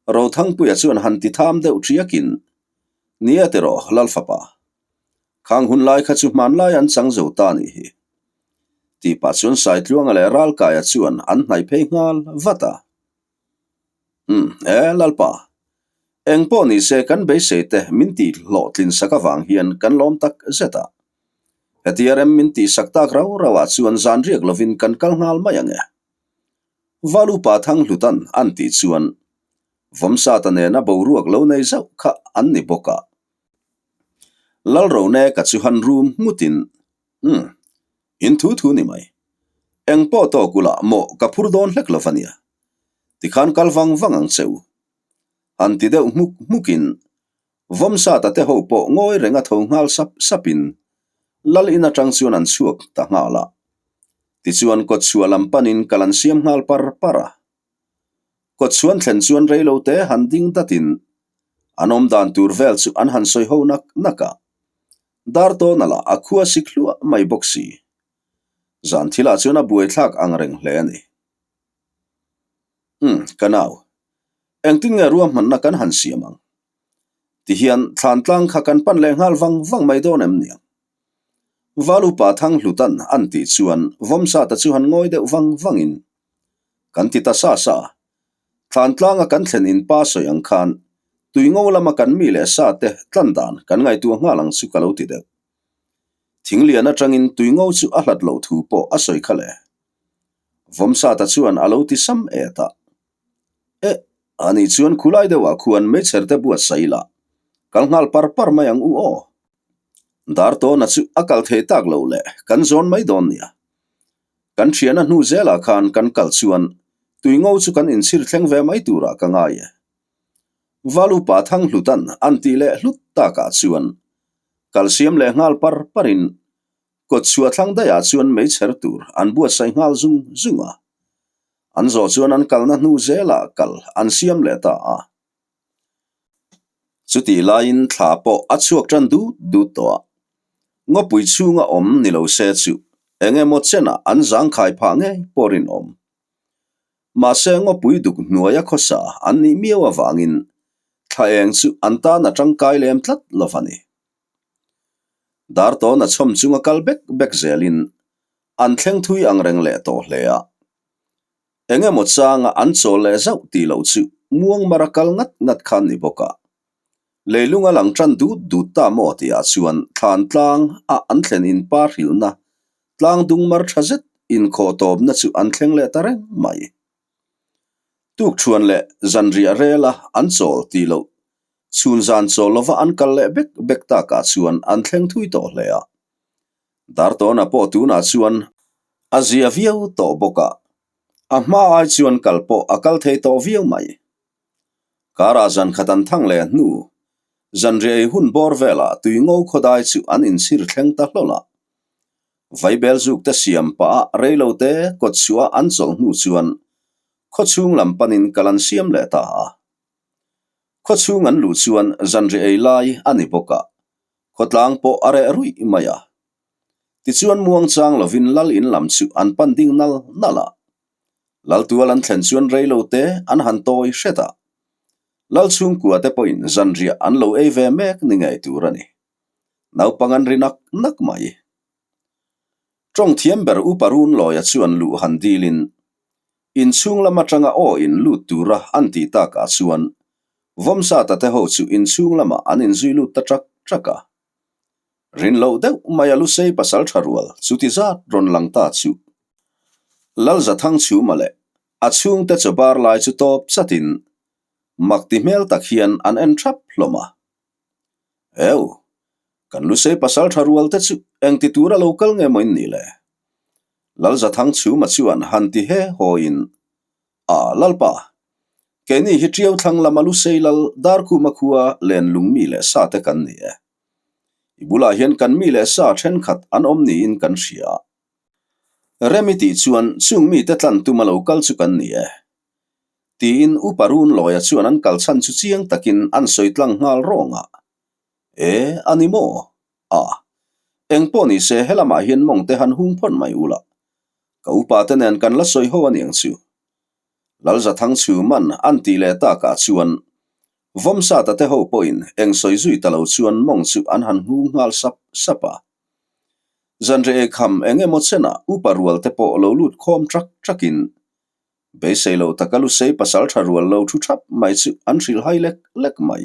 Rothangpuia chuan han ti tham deuh ṭiakin, Nia tiraw, Lalfapa. Khang hun lai kha chu hmanlai an chang zo ta nih hi. Tih pah chuan Saitluanga leh Ralkaia chuan an hnaih phei nghal vat a. Umm, e Lalpa, eng pawh ni se kan beisei te min tih hlawhtlin sak avang hian kan lawm tak zet a. Hetia rem min tih sak tak rau rau ah chuan zan riak lovin kan kal nghal mai ang e. Valupa Thanghlutan an tih chuan Vawmsata nena boruak lo nei zauh kha an ni bawk a. Lalroneka chu han rum nghutin, Umm, in thu thu ni mai. Eng pawh tawk ula maw ka phur dawn hlek lo va nia. Tikhan kal vang vang ang che u. Han ti deuh hmuk hmukin Vawmsata te ho pawh ngawi reng a tho nghal sap sapin Lal in atang chuan an chhuak ta nghal a. Tichuan kawtchhuah lam panin kal an siam nghal par par a. Kawtchhuan thlen chuan reilote han ding datin an awm dan tur vel chu an han sawi ho nak nak a. Dar tawna lah a khua sik hluah mai bawk si. Zan thilah chuan a buaithlak ang reng hle a ni. Umm, ka nau. Engtin nge ruahmanna kan han siam ang? Tihian thlantlang kha kan pan leh nghal vang vang mai dawn em niang? Valupa Thanghlutan an tih chuan Vawmsata chu han ngawi deuh vang vangin Kan ti ta sa sa. Thlantlanga kan thlen in pa sawi ang khan tuingo lama kan mi leh sa te tlan dan kan ngaihtuah nghal ang chu ka lo ti deuh. Thinglian atangin tuingo chu a hlat loh thu pawh a sawi kha le. Vawmsata chuan a lo ti sam et a. Eh, ani chuan khulai deuhah khuan meichher te buatsaih ila kal nghal par par mai ang u aw. Dartawna chu a kal thei tak lo le kan zawn mai dawn nia. Kan thiana hnu zelah khan kan kal chuan tuingo chu kan inchhir thleng ve mai turah ka ngai e. Valupa Thanghlutan an tih leh hlut takah chuan kal siam leh nghal par parin kawtchhuah thlang daihah chuan meichher tur an buatsaih nghal zung zung a. An zawh chuan an kalna hnu zelah kal an siam leh ta a. Chutih laiin thla pawh a chhuak tan dut dut tawh a, ngawpui chhunga awm ni lo se chu eng emaw chenah an zangkhai phah ngei pawh rinawm. Mahse ngawpui duk hnuaia khawsa an nih miau avangin thla eng chu an tan a tangkai lem tlat lo va ni. Dartawna chhawm chunga kal bek bek zelin an thleng thui ang reng leh tawh hle a. Eng emaw changa an chawl leh zauh tih loh chu muang mara kal ngat ngat kha an ni bawk a. Leilung a lang tan dut dut ta maw tihah chuan thlan tlang a an thlen in pa hrilhna tlang dung mar tha zet inkhawh tawpna chu an thleng leh ta reng mai. Tukṭhuan leh zanriah rela an chawl tih loh chhun zan chawl lova an kal leh bek bek takah chuan an thleng thui tawh hle a. Dartawna pawh tunah chuan a zia viau tawh bawk a, a hma ai chuan kal pawh a kal thei tawh viau mai. Karah zan khat an thang leh hnu, zanriah ei hun bawr velah tui ngo khawdai chu an inchhir thleng ta hlawl a. Vaibel zuk te siam pah a reilo te kawt chhuah an chawlh hnu chuan khawchhung lam panin kal an siam leh ta a. Khawchhung an luh chuan zanriah ei lai a ni bawk a, khawtlang pawh a reh ruih mai a. Tichuan muangchang lovin lal in lam chu an pan ding nal nal a. Laltual an thlen chuan reilo te an han tawi hret a. Lal chhungkua te pawhin zanriah an lo ei ve mek ni ngei tur a ni. Naupang an ri nak nak mai. Tawng thiam ber Upa Runlawia chuan luh han dilin inchhung lam atanga aw in lut tura an tih takah chuan Vawmsata te ho chu inchhung lamah an inzui lut ta ṭak ṭak a. Rin loh deuh mai a Lusei pasal ṭha rual chuti zat rawn lang ta chu Lalzathang chhuma leh a chhungte chaw bar lai chu tawp chatin mak ti hmel tak hian an en ṭhap hlawm a. Eu, kan Lusei pasal ṭha rual te chu engti tura lo kal nge maw in nih le? Lalzathang chhuma chuan han ti he hawiin A, Lalpa, keini hi Ṭiau thlang lama Lusei lal Darkhuma khua len lung mi leh sa te kan ni e. I bulah hian kan mi leh sa ṭhenkhat an awm niin kan hria a. Rem i tih chuan chung mite tlan tuma lo kal chu kan ni e. Tiin Upa Runlawia chuan an kal chhan chu chiang takin an sawi tlang nghal rawng a. E, a ni maw? A, engpawh ni se helamah hian mawng te han hung phawt mai ula. Ka upa te nen kan la sawi ho aniang chu. Lalzathang chu man an tih leh takah chuan Vawmsata te ho pawhin eng sawi zui ta lo chuan mawng chu an han hung nghal sap sap a. Zanriah ei kham eng emaw chenah upa rual te pawh lo lut khawm ṭak ṭakin beisei lo taka Lusei pasal ṭha rual lo thu ṭhap mai chu an hrilh hai lek lek mai.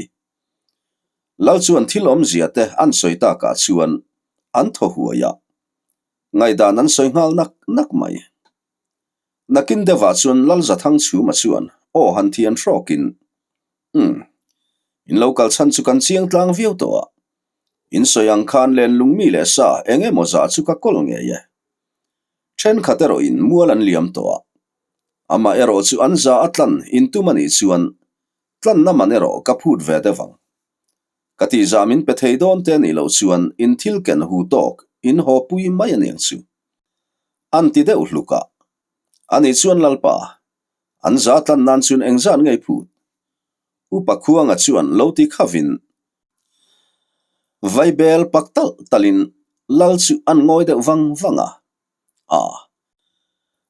Lal chuan thil awmzia te an sawi takah chuan an thaw huai a, ngaihdan an sawi nghal nak nak mai. Nakin deuhah chuan Lalzathang chhuma chuan aw han thian hrawkin, Umm, in lo kal chhan chu kan chiang tlang viau tawh a, in sawi ang khan len lungmi leh sa eng emaw zah chu ka kawl ngei e. Thenkhat erawhin mual an liam tawh a, amah erawh chu an za a tlan intum a nih chuan Tlanna man erawh ka phut ve deuh ang. Ka tihzah min pe thei dawn te nih loh chuan in thil ken hu tawk in haw pui mai aniang chu. An ti deuh hluk a. Ani chuan Lalpa, an za tlan nan chuan engzat ngei phut? Upa Khuanga chuan lo ti khavin Vaibel pak talh talhin Lal chu an ngawi deuh vang vang a. A.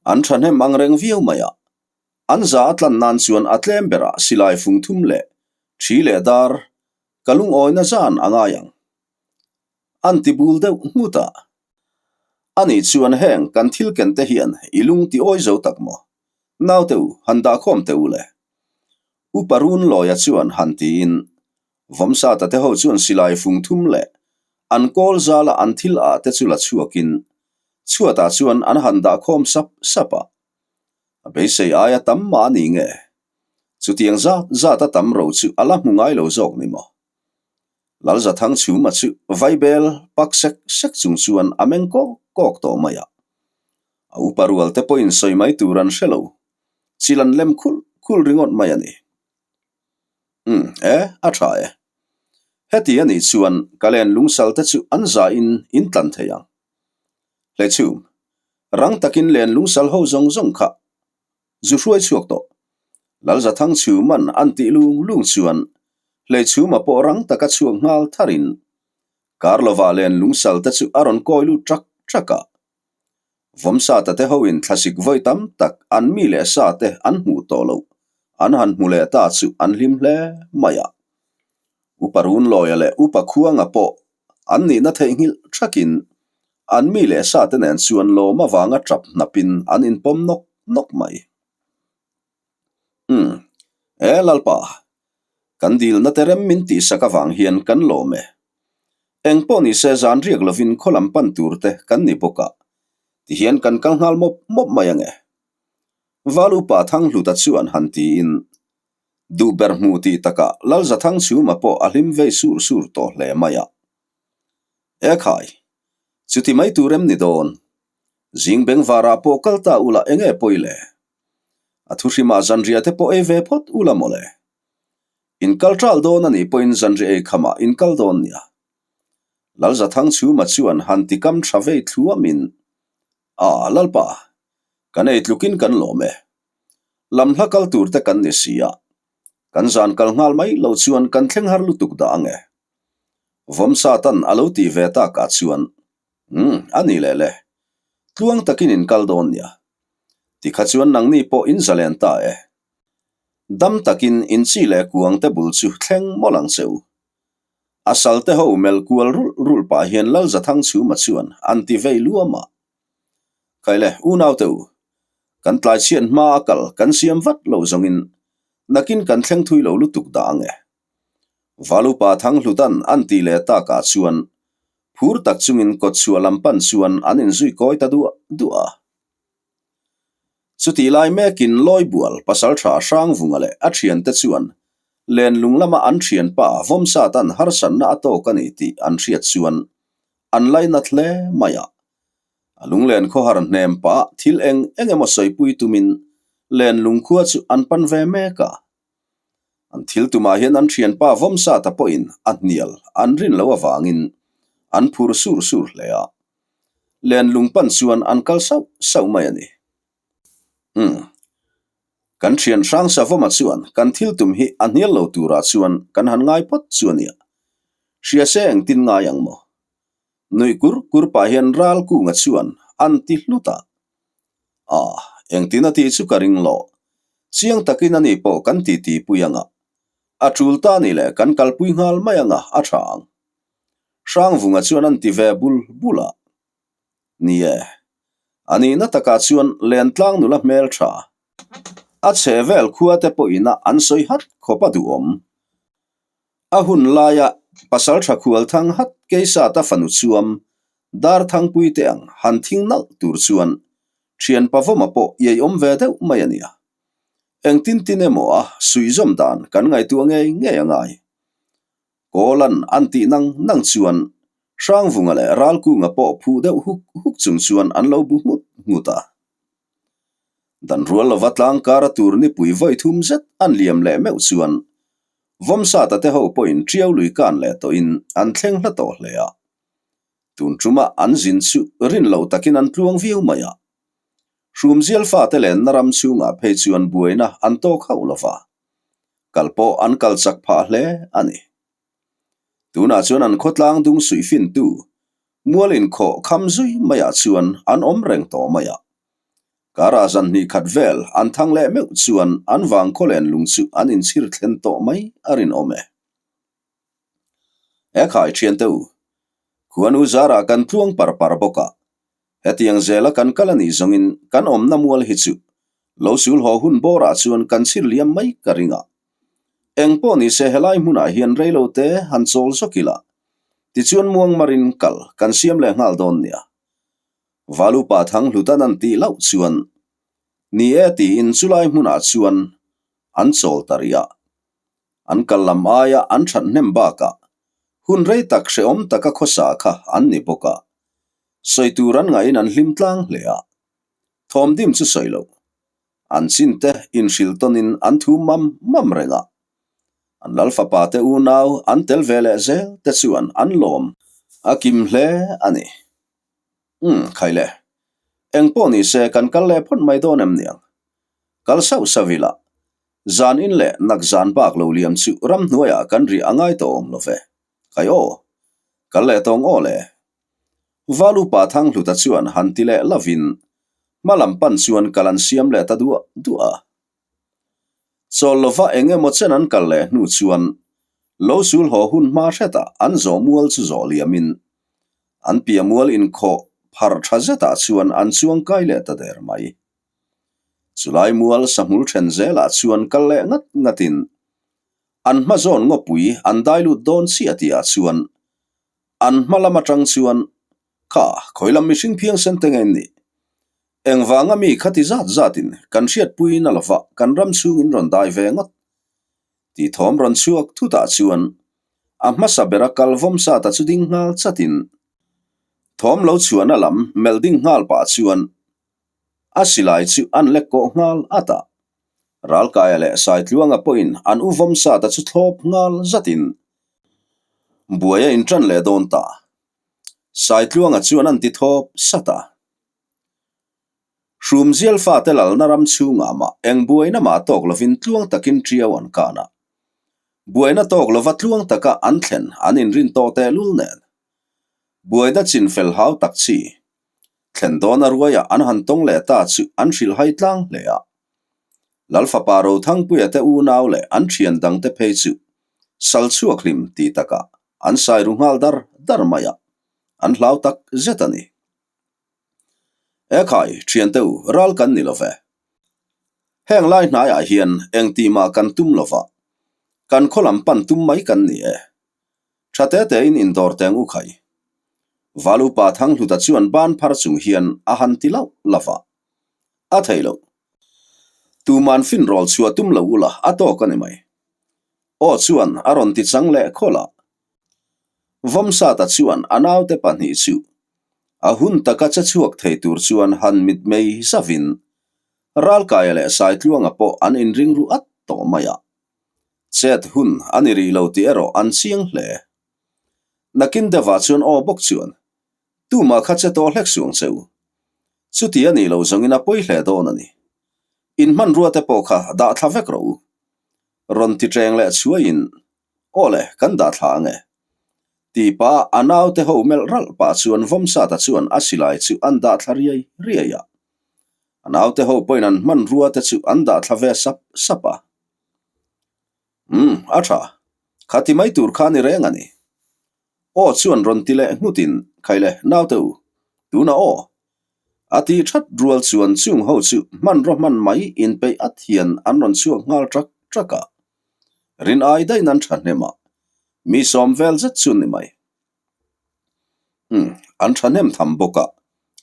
An thahnem ang reng viau mai a. An za a tlan nan chuan a tlem berah silai fung thum leh thi leh dar ka lungawina zan a ngai ang. An ti bul deuh nghut a. Ani chuan heng kan thil ken te hian i lung ti awi zo tak maw? Naute u, han dahkhawm teh u le. Upa Runlawia chuan han tiin Vawmsata te ho chuan silai fung thum leh an kawl zala an thil ah te chu la chhuakin chhuatah chuan an han dahkhawm sap sap a. A beisei aia tam mah a ni nge? Chutiang zat zat a tam ro chu a la hmu ngai lo zawk ni maw? Lalzathang chhuma chu vaibel pak sek sek chung chuan a meng kawk kawk tawh mai a. A upa rual te pawhin sawi mai tur an hre lo. Chil an lem khulh khulh ringawt mai a ni. Umm, e, a tha e. Heti a nih chuan ka len lungsal te chu an zahin in tlan thei ang. Hlechhum, rang takin len lungsal ho zawng zawng kha zu hruai chhuak tawh. Lalzathang chhuman an tih lung lung chuan Hleichhuma pawh rang taka chhuak nghal tharin Karlova len lungsal te chu a rawn kawi lut ṭak ṭak a. Vawmsata te hoin thlasik vawi tam tak an mi leh sa te an hmuh tawh loh an han hmu leh ta chu an hlim hle mai a. Upa Runlawia leh Upa Khuanga pawh an nihna theihnghilh thakin an mi leh sa te nen chuan lawm avanga tap hnapin an inpawm nawk nawk mai. Umm, e Lalpa, kan dilna te rem min tihsak avang hian kan lawm e. Eng pawh nise zan riak lovin khaw lam pan tur te kan ni bawk a, tihian kan kal nghal mawp mawp mai ange. Val upa Thanghluta chuan han tiin, Duh ber hmu tih takah Lalzathang chhuma pawh a hlim vei sur sur tawh hle mai a. E khai, chuti mai tur em ni dawn? Zing bengvarah pawh kal ta ula enge pawi le? A thuhrimah zanriah te pawh ei ve phawt ula mawle. Inkal ṭal dawn a nih pawhin zanriah ei khamah inkal dawn nia. Lalzathang chhuma chuan han ti kam ṭha vei thluamin, A, Lalpa, kan ei tlukin kan lawm e. Lam hla kal tur te kan ni si a, kan zan kal nghal mai lo chuan kan thleng har lutuk dah ang e. Vawmsatan a lo tih ve takah chuan, Umm, a ni leh le. Tluang takin in kal dawn nia. Tikha chuan nangni pawh in zalen ta e. Dam takin in chi leh kuang te bul chu thleng mawlh ang che u. A sal te ho melh kual rulh rulh pah hian Lalzathang chhuma chuan an ti vei luam a. Khaile, unaute u, kan tlai chhiat hma a kal kan siam vat lo zawngin nakin kan thleng thui lo lutuk dah ang e. Valupa Thanghlutan an ti leh takah chuan phur tak chungin kawtchhuah lam pan chuan an inzui kawi ta duah duah a. Chutih lai mekin Lawibual pasaltha Hrangvunga leh a thiante chuan lenlung lama an thianpa Vawmsatan harsatna a tawk a ni tih an hriat chuan an lainat hle mai a. A lunglen khawhar hnem pah thil eng eng emaw sawipui tumin lenlung khua chu an pan ve mek a. An thil tumah hian an thianpa Vawmsata pawhin a hnial an rin loh avangin an phur sur sur hle a. Lenlung pan chuan an kal sauh sauh mai a ni. Umm. Kan thian hrang Savawma chuan kan thil tum hi a hnial lo turah chuan kan han ngai phawt chu a nia. Hria se engtin ngai ang maw? Nuih kur kur pah hian ral kunga chuan an ti hlut a. Ah, engtin a tih chu ka ring lo. Chiang takin ani pawh kan titi pui anga. A tul ta ni leh kan kalpui nghal mai anga a tha ang. Hrangvunga chuan an ti ve bul bul a. Ni e, a nihna takah chuan Lentlang nula hmel tha. A chhe vel khua te pawhin a an sawi hat khawp a duhawm. A hun laia pasal tha khual thang hat Keisata fanu chuam dar thangpui te ang han thing nalh tur chuan thian pavawma pawh iaiawm ve deuh mai a nia. Engtin tin emaw a suihzawm dan kan ngaihtuah ngei ngei a ngai. Kawlan an tih nang nang chuan Hrangvunga leh Ralkunga pawh phuh deuh huk huk chung chuan an lo bu nghut nghut a. Dan rual lova tlangkara tur nipui vawi thum zet an liam leh meuh chuan Vawmsata te ho pawhin Tiau lui kan leh tawhin an thleng hla tawh hle a. Tun ṭuma an zin chu rin lo takin an tluang viau mai a. Hrumzial fate lenna ram chhungah phei chuan buaina an tawk hauh lova. Kal pawh an kal chak phah hle a ni. Tunah chuan an khawtlang dung suih fintu mual inkhawh kham zui maiah chuan an awm reng tawh mai a. Karah zan hnih khat vel an thang leh meuh chuan an vang khawlen lung chu an inchhir thlen tawh mai a rinawm e. He khai thiante u, khuanu zarah kan tluang par par bawk a, Hetiang zela kan kal a nih zawngin kan awmna mual hi chu lo sul haw hun bawrah chuan kan chhir liam mai ka ring a. Eng pawh ni se helai hmunah hian reilo te han chawl zawk ila, tichuan muangmarin kal kan siam leh nghal dawn nia. Valupa Thanghlutan an tih loh chuan ni e tiin chulai hmunah chuan an chawl ta rih a. An kal lam aia an that hnem bakah hun rei tak hrehawm taka khawsa kha an ni bawk a. Sawi tur an ngahin an hlim tlang hle a. Thawmdim chu sawi lo. An chin te inhrilh tawnin an thu mam mam reng a. An lal fapa te unau an tel ve leh zel te chuan an lawm a kim hle a ni. Umm, khai le. Eng pawh ni se kan kal leh phawt mai dawn em niang. Kal sauh sauh ila. Zan in leh nak zan bak lo liam chu ramhnuaiah kan riah a ngai tawh awm lo ve. Kai aw! Kal leh tawng aw le! Valupa Thanghluta chuan han ti leh lovin hma lam pan chuan kal an siam leh ta duah duah a. Chawl lova eng emaw chen an kal leh hnu chuan lo sul haw hun hma hretah an zawh mual chu zawh liamin an piah mual inkhawh pharh tha zetah chuan an chuang kai leh ta der mai. Chulai mual sahmul then zelah chuan kal leh ngat ngatin an hma zawn ngawpui an dai lut dawn chiah tihah chuan an hma lam atang chuan Kha, khawi lam mihring phiangsen te nge in nih? Engvanga mi khati zat zatin kan hriatpui na lova kan ram chhungin rawn dai ve ngawt? Tih thawm rawn chhuak thutah chuan a hmasa bera kal vawm sata chu ding nghal chatin thawm lo chhuahna lam melh ding nghal pah chuan a silai chu an lek kawh nghal at a. Ralkaia leh Saitluanga pawhin an u vawm sata chu thlawp nghal zatin buai a inṭan leh dawn ta. Saitluanga chuan an ti thawp sat a. Hrumzial fate lalna ram chhungah mah eng buaina mah tawk lovin tluang takin ṭiau an kan a. Buaina tawk lova tluang taka an thlen an inrin tawh tehlul nen. Buaina chin fel hau tak chi thlen dawna ruaiah an han tawng leh ta chu an hrilhhai tlang hle a. Lal fapa Rothangpuia te unau leh an thian dangte phei chu sal chhuak hlim tih takah an sai ru nghal dar dar mai a, an hlau tak zet a ni. Ekhai, thiante u, ral kan ni lo ve. Heng lai hnaiah hian eng tih mah kan tum lo va, kan khaw lam pan tum mai kan ni e. Tha te tein indawr teng u khai. Val upa Thanghluta chuan ban phar chung hian a han ti lauh lauh a. A thei lo. Tuman finrawl chhuah tum lo ula a tawk a ni mai. Aw chuan a rawn ti chang leh khawlh a. Vawmsata chuan a naute pahnih chu a hun taka che chhuak thei tur chuan han mitmei zavin Ralkaia leh Saitluanga pawh an inring ru at tawh mai a. Chet hun a ni rih lo tih erawh an chiang hle. Nakin deuhah chuan aw bawk chuan, Tumah kha che tawh hlek suang che u. Chuti a nih loh zawngin a pawi hle dawn a ni. In hmanrua te pawh kha dah thla vek rawh u. Rawn ti ṭeng leh chhuaiin, Aw le, kan dah thla ange. Tih pah a naute ho melh ralh pah chuan Vawmsata chuan a silai chu an dah thla riai riai a. A naute ho pawhin an hmanrua te chu an dah thla ve sap sap a. Umm, a tha. Kha ti mai tur kha ni reng a ni. Aw chuan rawn ti leh nghutin, Khaile, naute u, tunah aw. A ti that rual chuan chung ho chu hmanraw hman mai inpeih at hian an rawn chhuak nghal trak trak a. Rin ai daih nan thahnem a, mi sawm vel zet chu ni mai. Umm, an thahnem tham bawk a,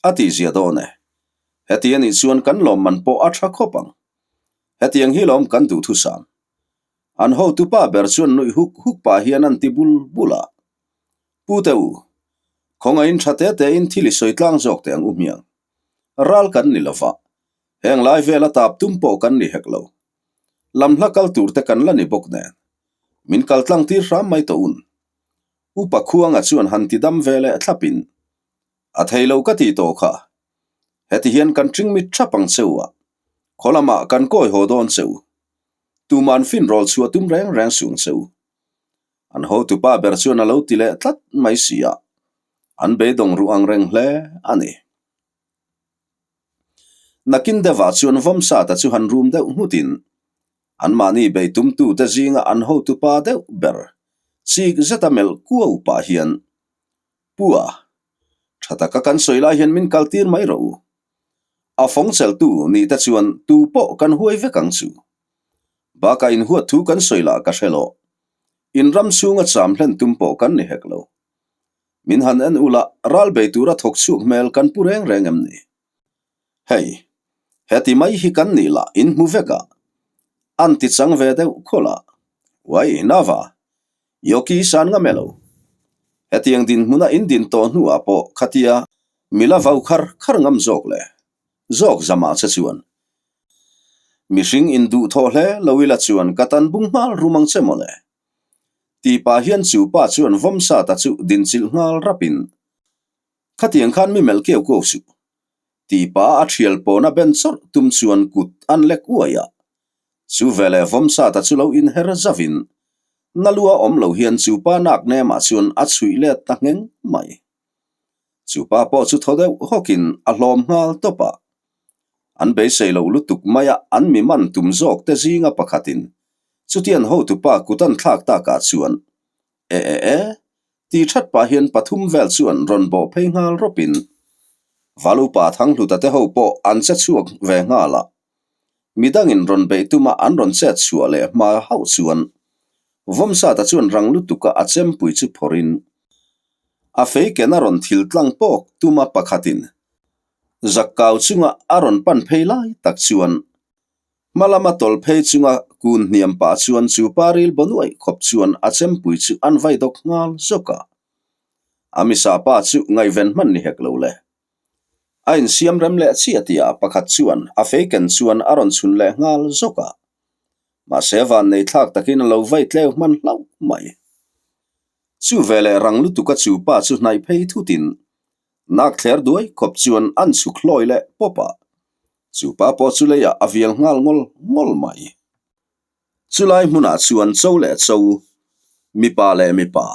a tihzia dawn e. Heti a nih chuan kan lawmman pawh a tha khawp ang. Hetiang hi lawm kan duhthusam. An hotupa ber chuan nuih huk huk pah hian an ti bul bul a. Pu te u, khawngahin tha te tein thil i sawi tlang zawk teh ang u hmiang. Ral kan ni lova, heng lai vela tap tum pawh kan ni hek lo. Lam hla kal tur te kan la ni bawk nen. Min kal tlang tir hram mai tawh un. Upa Khuanga chuan han ti dam ve leh thlapin, A thei lo ka ti tawh kha. Heti hian kan ṭing mit ṭhap ang che u a, khaw lamah kan kawi haw dawn che u. Tuman finrawl chhuah tum reng reng suh ang che u. An hotupa ber chuan a lo ti leh tlat mai si a, an beidawng ruh ang reng hle a ni. Nakin deuhah chuan Vawmsata chu han rum deuh nghutin anmahni bei tumtute zinga an hotupa deuh ber chik zeta melh kuau pah hian Pua, tha taka kan sawi lai hian min kaltir mai rawh u. A fawng cheltu nih te chuan tu pawh kan huai vek ang chu. Bakah inhuat thu kan sawi lah ka hre lo. In ram chhunga cham hlen tum pawh kan ni hek lo. Min han en ula ral bei tura thawk chhuak hmel kan pu reng reng em ni? Hei, heti mai hi kan nih lah in hmu vek a. An ti chang ve deuh khawlh a. Uai, Nava, Yoki san ngam e lo. Hetiang dinhmuna in din tawh hnuah pawh khatia mila vau khar khar ngam zawk le zawk zamah che chuan mihring in duh thawh hle lo ila chuan ka tan bung nghal rum ang che mawle. Tih pah hian chu pa chuan Vawmsata chu dinchilh nghal rapin khatiang khan mi melh keu keu suh tih pah a thial pawna ben chawrh tum chuan kut an lek uai a. Chu veleh Vawmsata chu lo inher zavin na lua awm lo hian chu pa nak nemah chuan a chhuih let ta ngheng mai. Chu pa pawh chu thaw deuh hawkin a hlawm nghal tawp a. An beisei lo lutuk maia an mi man tum zawk te zinga pakhatin chutian hotupa kut an thlak takah chuan E e e ti that pah hian pathum vel chuan rawn bawh phei nghal rawpin Valupa Thanghluta te ho pawh an che chhuak ve nghal a. Midangin rawn beih tuma an rawn chet chhuah leh hma hauh chuan Vawmsata chuan rang lutuka a chempui chu phawrhin a fei ken a rawn thil tlang pawk tuma pakhatin zak kau chunga a rawn pan phei lai tak chuan hma lama tawlh phei chunga kun hniam pah chuan chu pa ril baw nuaih khawp chuan a chempui chu an vai dawk nghal zawk a. A misa pa chu ngaihven hman ni hek lo le. A insiam rem leh chiah tihah pakhat chuan a fei ken chuan a rawn chhun leh nghal zawk a. Mahse vannei thlak takin a lo vai tleu hman hlauh mai. Chu veleh rang lutuka chu pa chu hnaih phei thutin nak thler duai khawp chuan an chhuk hlawi leh pawp a. Chu pa pawh chu leiah a vial nghal ngawl ngawl mai. Chulai hmunah chuan cho leh cho, mipa leh mipa,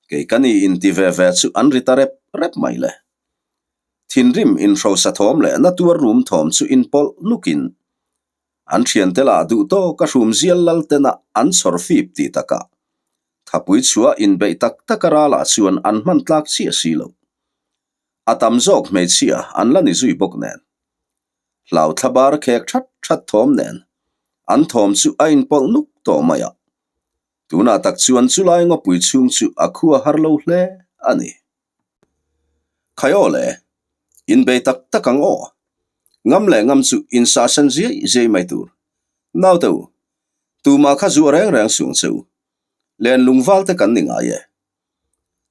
Kei ka ni inti ve ve chu an ri ta rep rep mai le. Thinrim inhrosa thawm leh na tuar rum thawm chu inpawlh nukin an thiante lah duh tawk a hrum zial lal tena an chhawr fip tih takah thapui chhuah inbeih tak tak a ralah chuan an hman tlak chiah si lo. A tam zawk hmeichhia an la ni zui bawk nen. Hlau thlabar khek that that thawm nen an thawm chu a inpawlh nuk tawh mai a. Tunah tak chuan chulai ngawpui chhung chu a khu a har lo hle a ni. Khai aw le, inbei tak tak ang aw. Ngam leh ngam chu insahsen ziai ziai mai tur. Naute u, tumah kha zuah reng reng sung che u. Len lungval te kan ni ngai e.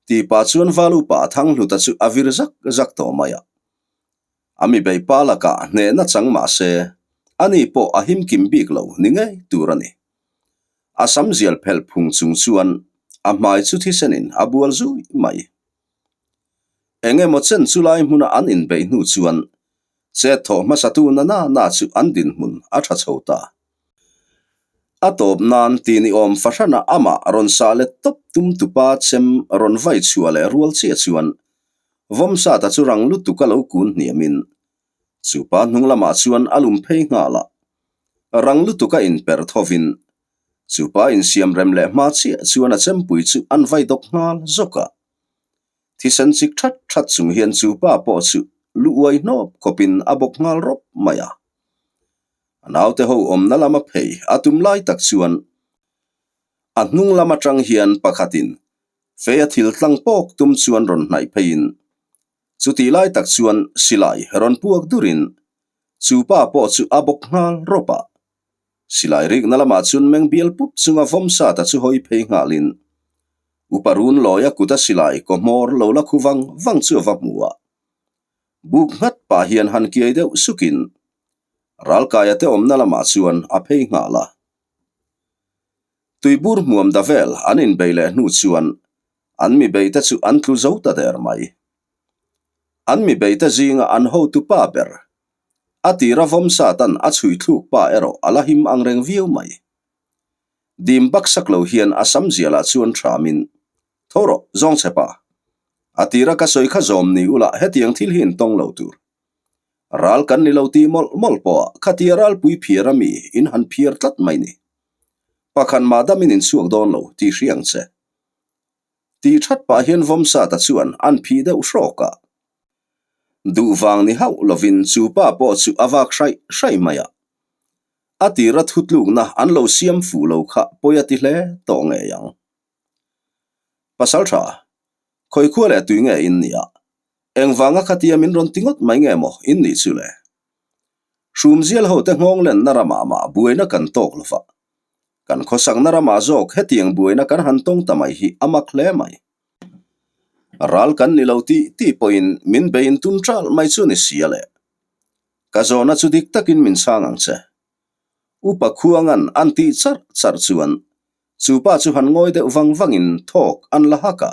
Tih pah chuan val upa Thanghluta chu a vir zak zak tawh mai a. A mi bei pa lakah hnehna chang mah se, ani pawh a him kim bik lo ni ngei tur a ni. A sam zial phelh phung chung chuan a hmai chu thisenin a bual zui mai. Eng emaw chen chu lai hmuna an inbeih hnu chuan chet thawh hmasatu na na na chu an dinhmun a tha chho ta. A tawp nan ti ni awm fahrana amah rawn sah let tawp tum tupa chem rawn vai chhuah leh rual chiah chuan Vawmsata chu rang lutuk a lo kun hniamin chupa hnung lamah chuan a lum phei nghal a. Rang lutuk a inperh thovin chupa insiam rem leh hma chiah chuan a chempui chu an vai dawk nghal zawk a. Thisen chik that that chung hian chupa pawh chu lu uai hnawp khawpin a bawk nghal rawp mai a. A naute ho awmna lama phei a tum lai tak chuan a hnung lam atang hian pakhatin Fei a thil tlang pawk tum chuan rawn hnaih pheiin chutih lai tak chuan silai rawn puak durin chu pa pawh chu a bawk nghal rawp a. Silai rikna lamah chuan meng bial pup chunga vawm sata chu hawi phei nghalin Upa run lawia kuta silai kaw hmawr lo la khu vang vang chu a va hmu a. Buk nghat pah hian han kiai deuh sukin Ralkaia te awmna lamah chuan a phei nghal a. Tuibur hmuam da vel an inbei leh hnu chuan an mi beite chu an tlu zo ta der mai. An mi beite zinga an hotu pa ber, a tira vawm satan a chhui thluk pa erawh a la him ang reng viau mai. Dim baksak lo hian a sam zialah chuan hramin, Tho rawh, zawng che pa. A tira ka sawi kha zawm ni ula hetiang thil hi in tawng lo tur. Ral kan ni lo tih mawlh mawlh pawh khatia ralpui phiar a mi in han phiar tlat mai ni. Pakhat mah damin in chhuak dawn lo tih hria ang che. Tih that pah hian Vawmsata chuan an phih deuh hrawk a. Duh vang ni hauh lovin chu pa pawh chu a vak hraih hraih mai a. A tira thutlukna an lo siam fuh lo kha pawi a ti hle tawh ngei ang. Pasal tha, khawi khua leh tui nge in nia? Engvanga khatia min rawn ti ngawt mai nge maw in nih chu le? Hrumzial hote nghawng lenna ramah mah buaina kan tawk lo va. Kan khawsakna ramah zawk hetiang buaina kan han tawng ta mai hi a mak hle mai. Ral kan ni lo tih tih pawhin min bein tum ṭal mai chu ni si a le. Ka zawhna chu dik takin min chhang ang che. Upa khuangan an tih charh charh chuan chu pa chu han ngawi deuh vang vangin thawk an la hak a.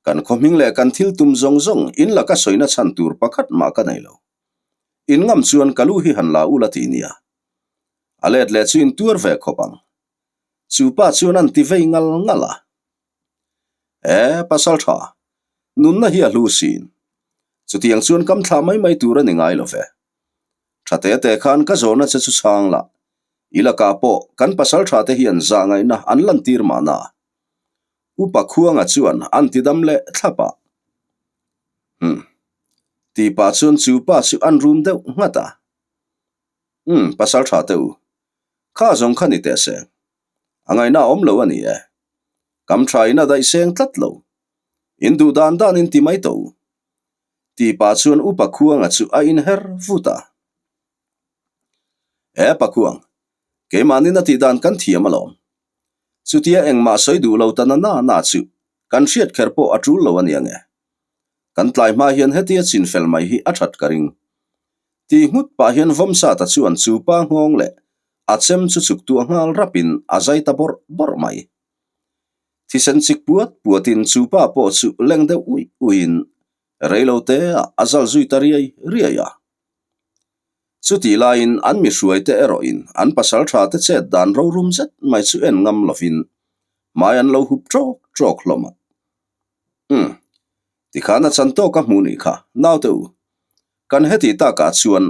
Kan khaw hming leh kan thil tum zawng zawng in laka sawina chhan tur pakhat mah ka nei lo. In ngam chuan ka lu hi han la ula ti nia. A let leh chu in tuar ve khawp ang. Chu pa chuan an ti vei ngal ngal a. E, pasal tha, nunna hi a hlu sin. Chutiang chuan kam thlah mai mai tur a ni ngai lo ve. Tha te te khan ka zawhna che chu chhang la. I lakah pawh kan pasal tha te hian zah ngaihna an lantir mahna. Upa Khuanga chuan an ti dam leh thlap a. Umm. Tih pah chuan chu pa chu an rum deuh nghat a. Umm, pasal tha teh u. Kha zawng kha ni teh se. A ngaihna a awm lo a ni e. Kam tha in a daih seng tlat lo. In duh dan dan in ti mai tawh u. Tih pah chuan upa khuanga chu a inher vut a. E Pakhuang, keimahnin a tih dan kan thiam alawm. Chutia engmah sawi duh lo ta na na na chu kan hriat kher pawh a tul lo a nia nge. Kan tlai hma hian hetia chin fel mai hi a that ka ring. Tih nghut pah hian Vawmsata chuan chu pa nghawng leh a chem chu chuk tuah nghal rapin a zai ta bawrh bawrh mai. Thisen chik puat puatin chu pa pawh chu leng deuh uih uihin reilo te ah a zal zui ta riai riai a. Chutih laiin an mi hruaite erawhin an pasal tha te chet dan rorum zet mai chu en ngam lovin hmai an lo hup ṭawk ṭawk hlawm a. Umm, tikhan a chan tawk a hmu nih kha, naute u. Kan heti takah chuan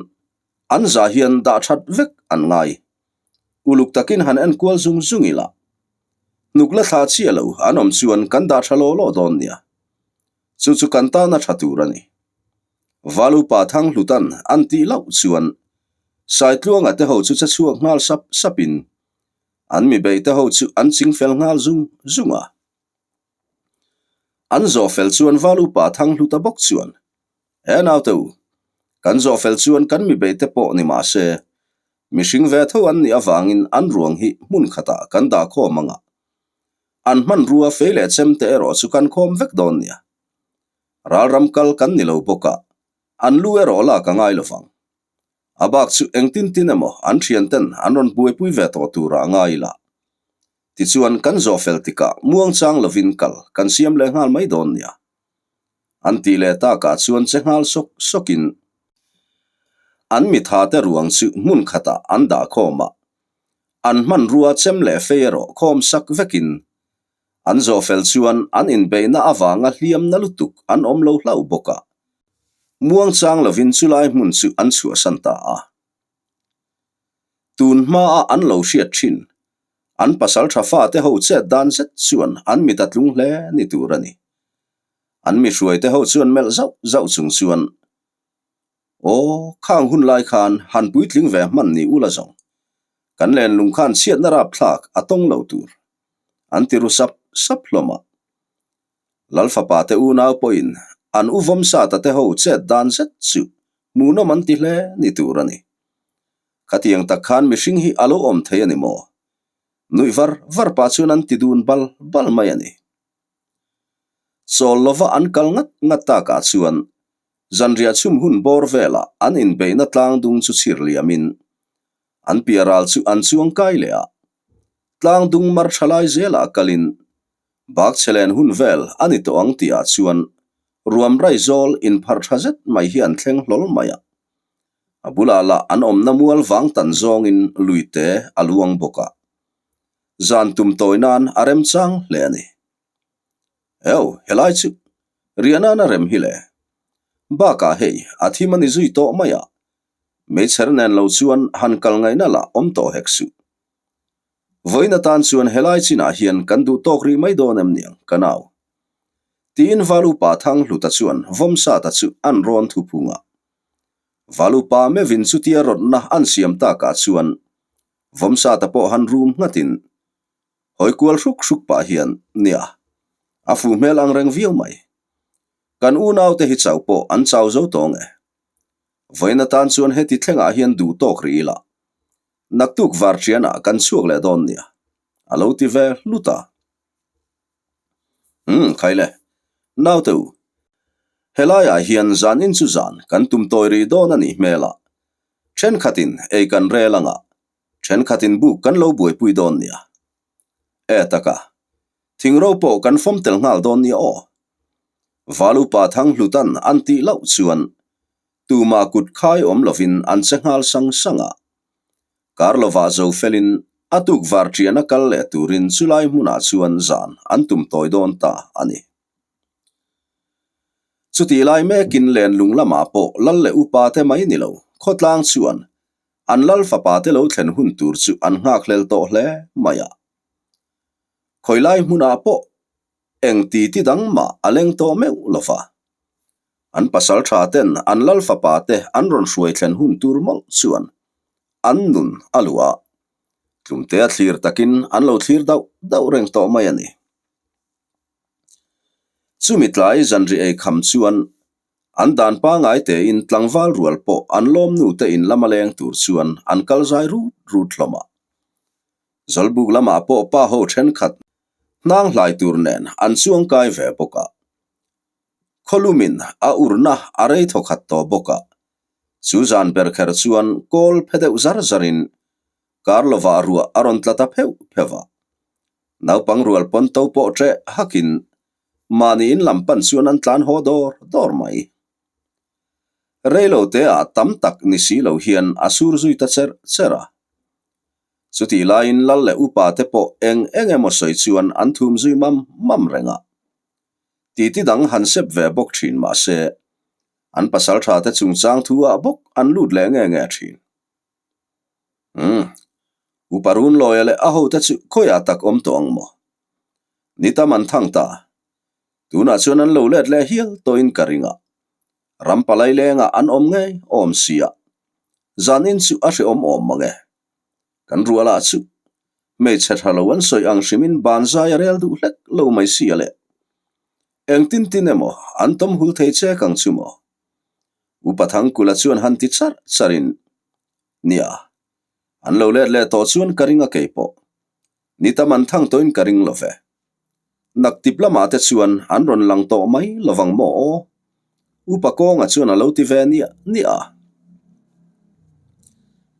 an za hian dah that vek an ngai. Uluk takin han en kual zung zung ila. Hnuk la thla chiah lo an awm chuan kan dah tha law law dawn nia. Chu chu kan tana tha tur a ni. Valupa Thanghlutan an tih loh chuan Saitluanga te ho chu che chhuak nghal sap sapin an mi beih te ho chu an ching fel nghal zung zung a. An zawh fel chuan Valupa Thanghluta bawk chuan, He naute u, kan zawh fel chuan kan mi beih te pawh ni mah se, mihring ve tho an nih avangin an ruang hi hmun khatah kan dah khawm ang a. An hmanrua fei leh chem te erawh chu kan khawm vek dawn nia. Ralram kal kan ni lo bawk a, an lu erawh lak a ngai lo vang. A bak chu engtin tin emaw an thian ten an rawn buaipui ve tawh turah a ngai ila. Tichuan kan zawh fel tikah muangchang lovin kal kan siam leh nghal mai dawn nia. An tih leh takah chuan che nghal sawk sawkin an mitha te ruang chu hmun khatah an dah khawm a, an hmanrua chem leh fei erawh khawm sak vekin An zawh fel chuan an inbeihna avanga hliamna lutuk an awm lo hlauh bawk a, muangchang lovin chulai hmun chu an chhuahsan ta a. Tun hmaa an lo hriat thin, an pasal tha fate ho chet dan zet chuan an mit a tlung hle ni tur a ni. An mi hruaite ho chuan melh zauh zauh chung chuan, Aw, khang hun lai khan han puitling ve hman ni ula zawng. Kan lenlung khan chhiatna rapthlak a tawng lo tur. An ti ru sap sap hlawm a. Lalfapa te unau pawhin an u Vawmsata te ho chet dan zet chu hmuhnawm an ti hle ni tur a ni. Khatiang tak khan mihring hi a lo awm thei a ni maw? Nuih var var pah chuan an ti dun bal bal mai a ni. Chawl lova an kal ngat ngat takah chuan Zanriah chhum hun bawr velah an inbeihna tlang dung chu chhir liamin an piah ral chu an chuang kai leh a. Tlang dung mar tha lai zelah kalin bak chhe len hun vel a ni tawh ang tihah chuan ruam rai zawl inpharh tha zet mai hi an thleng hlawl mai a. A bulah lah an awmna mual vang tan zawngin luite a luang bawk a. Zan tum tawi nan a remchang hle a ni. Eo, helai chu riahna na rem hi le. Bakah hei, a thim a ni zui tawh mai a. Meichher nen lo chuan han kal ngaihna lah awm tawh hek suh. Vawiin atan chuan helai chinah hian kan duh tawk rih mai dawn em niang, ka nau. Tiin Valupa Thanghluta chuan Vawmsata chu an rawn thu phung a. Valupa meuhin chutia rawtna an siam takah chuan Vawmsata pawh han rum nghatin Hawi kual hruk hruk pah hian, Nia, a fu hmel ang reng viau mai. Kan unaute hi chau pawh an chau zo tawng e. Vawiin atan chuan heti thlengah hian duh tawk rih ila. Naktuk varṭianah kan chhuak leh dawn nia, a lo ti ve hlut a. Umm, khaile, naute u, helaiah hian zan in chu zan kan tum tawi rih dawn a nih hmel a, ṭhenkhatin ei kan rel anga Thenkhatin buk kan lo buaipui dawn nia. E taka, thingro pawh kan fawm tel nghal dawn nia aw. Valupa Thanghlutan an tih loh chuan tumah kut khai awm lovin an che nghal sang sang a. Kar lovah zo felin a tuk varṭian a kal leh turin chulai hmunah chuan zan an tum tawi dawn ta a ni. Chutih lai mekin lenlung lamah pawh lal leh upa te mai ni lo, khawtlang chuan An lal fapa te lo thlen hun tur chu an nghakhlel tawh hle mai a. Khawilai hmunah pawh eng ti ti dang mah a leng tawh meuh lo va. An pasal tha ten an lal fapa te an rawn hruai thlen hun tur mawlh chuan. an nun a luh a, tlumtea thlir takin an lo thlir dauh dauh reng tawh mai a ni. Chumi tlai zanri ei kham chuan an dan pangai tein tlangval rual pawh an lawmnu te in lama leng tur chuan an kal zai rut rut hlawm a. Zawlbuk lamah pawh pa ho thenkhat hnang hlai tur nen an chuang kai ve bawk a. Khawlumin a urna a rei thawkhat tawh bawk a. Chu zan ber kher chuan kawl phe deuh zar zarin kar lovah ruah a rawn tla ta pheuh pheuh a. Naupang rual pawn to pawh ṭeh hakin mahni in lam pan chuan an tlan haw dawr dawr mai. Reilo teah tam tak ni si lo hian a sur zui ta cher cher a. Chutih laiin lal leh upa te pawh eng eng emaw sawi chuan an thum zui mam mam reng a. Titi dang han sep ve bawk thin mah se, an pasal tha te chungchang thu ah bawk an lut leh nge nge thin. Umm, upa run lawia leh a hote chu khawiah tak awm tawh ang maw? Ni tam an thang ta. Tunah chuan an lo let leh hial tawhin ka ring a. Ram palai lengah an awm ngei awm sia. Zanin chu a hrehawm awm mang e. Kan rualah chu hmeichhe tha lo an sawi ang hrimin ban zai a rel duh hlek lo mai sia le. Engtin tin emaw an tawm hul thei chek ang chu maw? Upa Thangkula chuan han ti charh charhin, Nia, an lo let leh tawh chuan ka ring a kei pawh. Ni tam an thang tawhin ka ring lo ve. Naktip lamah te chuan an rawn lang tawh mai lovang maw aw? Upa Kawnga chuan a lo ti ve niah niah a.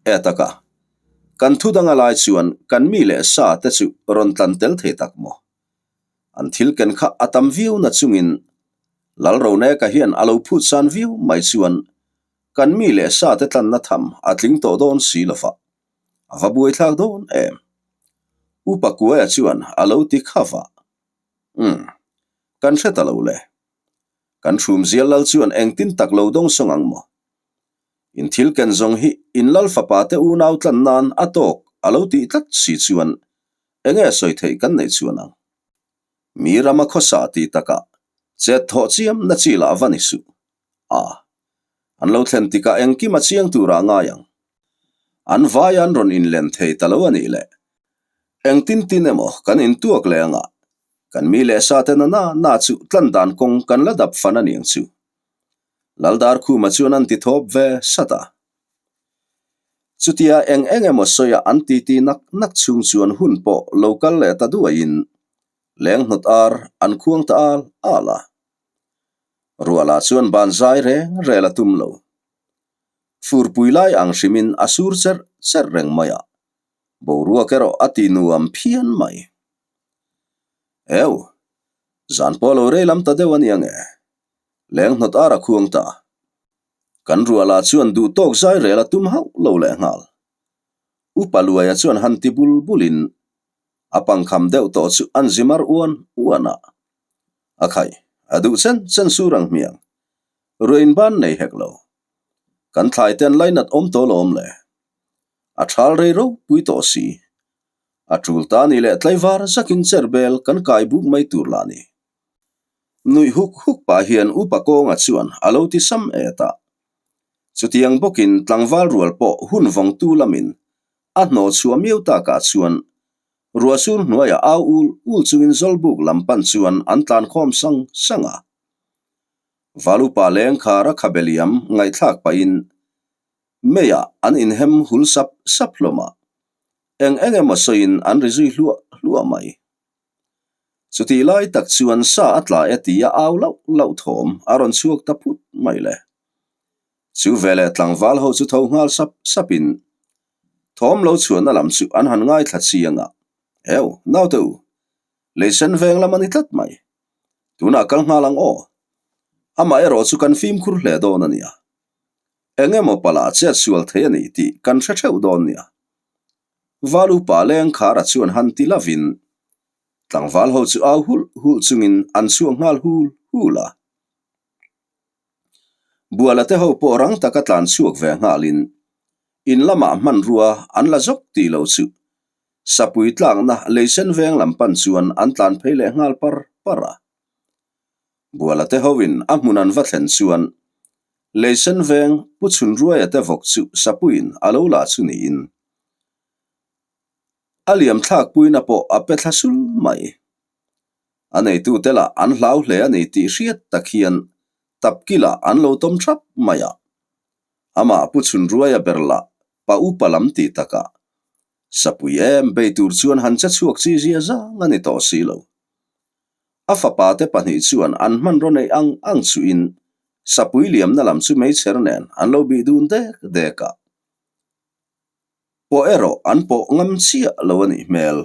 E taka, kan thu danga lai chuan kan mi leh sa te chu rawn tlan tel thei tak maw? An thil ken kha a tam viau na chungin Lalroneka hian a lo phut san viau mai chuan kan mi leh sa te tlanna tham a tling tawh dawn si lova. A va buaithlak dawn em? Upa Kuaia chuan a lo ti kha va. Umm, kan hre ta lo le. Kan hrumzial lal chuan engtin tak lo dawng sawng ang maw? In thil ken zawng hi in lal fapa te unau tlan nan a tawk a lo tih tlat si chuan enge sawi theih kan neih chuan ang? Mi rama khawsa tih takah chet thawh chiam na chi lah va ni suh. A, an lo thlen tikah engkim a chiang turah ngai ang. An vai an rawn inlen thei ta lo a nih le. Engtin tin emaw kan intuak leh angah kan mi leh sa te na na na chu tlan dan kawng kan la dap fan a niang chu. Laldarkhuma chuan an ti thawp ve sat a. Chutia eng eng emaw sawiah an titi nak nak chhung chuan hun pawh lo kal leh ta duaiin leng hnawt ar an khuang ta al al a. Rualah chuan ban zai reng rel a tum lo. Furpui lai ang hrimin a sur cherh cherh reng mai a, boruak erawh a ti nuam phian mai. Eu, zan pawh lo rei lam ta deuh a nia nge? Leng hnawt ar a khuang ta. Kan rualah chuan duh tawk zai rel a tum hauh lo leh nghal. Upa Luaia chuan han ti bul bulin a pangkham deuh tawh chu an zi mar uan uan a. A khai, a duh chen chen sur ang hmiang. Ruain ban nei hek lo. Kan thlai te an lainat awm tawh lawm le. A thal rei ropui tawh si. A tul ta ni leh tlaivar zakin cherbel kan kai buk mai tur lah ni. Nuih huk huk pah hian Upa Kawnga chuan a lo ti sam et a. Chutiang bawkin tlangval rual pawh hun vawngtu lamin a hnawh chhuah miau takah chuan ruahsur hnuaiah au ul ul chungin Zawlbuk lam pan chuan an tlan khawm sang sang a. Valupa lengkhar a khabe liam ngaihthlak pahin meiah an inhem hul sap sap hlawm a, eng eng emaw sawiin an ri zui hluah hluah mai. Chutih lai tak chuan sa a tla e tia au lauh lauh thawm a rawn chhuak ta phut mai le. Chu veleh tlangval ho chu tho nghal sap sapin thawm lo chhuahna lam chu an han ngaithla chiang a, Eu, naute u, leisen veng lam a ni tlat mai. Tunah kal nghal ang aw. Amah erawh chu kan fimkhur hle dawn a nia. Eng emaw palah chet sual thei a ni tih kan hre theuh dawn nia. Valupa lengkhara chuan han ti lovin tlangval ho chu au hulh hulh chungin an chhuak nghal hul hul a. Buala te ho pawh rang taka tlan chhuak ve nghalin in lamah hmanrua an la zawk tih lo chu sapui tlakna leisen veng lam pan chuan an tlan phei leh nghal par par a. Buala te hoin a hmun an va thlen chuan. Leisen veng Pu Chhunruaia te vawk chu Sapuiin a lo la chu niin a liam thlak puina pawh a pe thla sul mai. A neitute lah an hlau hle a ni tih hriat tak hian tapkilah an lo tawm thap mai a. Amah Pu Chhunruaia ber lah pa upa lam tih takah Sapui em bei tur chuan han che chhuak chi zia zang a ni tawh si lo. A fapa te pahnih chuan an hmanraw neih ang ang chuhin Sapui liamna lam chu meichher nen an lo bih dun dek dek a. Pawh erawh an pawh ngam chiah lo a nih hmel.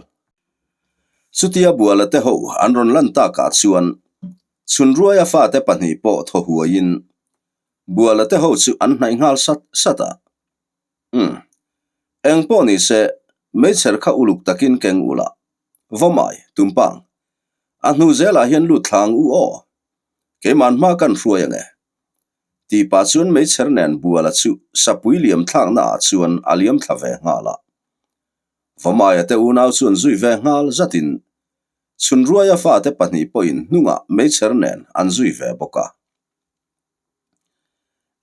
Chutia Buala te ho an rawn lan takah chuan Chhunruaia fate pahnih pawh thaw huaiin Buala te ho chu an hnaih nghal sat sat a. Umm. Eng pawh ni se, meichher kha uluk takin keng ula. Vawmai, Tumpang. A hnu zelah hian lut thlang u aw. Keiman hma kan hruai ange. Tih pah chuan meichher nen Buala chu sapui liam thlakna ah chuan a liam thla ve nghal a. Vawmaia te unau chuan zui ve nghal zatin Chhunruaia fate pahnih pawhin hnungah meichher nen an zui ve bawk a.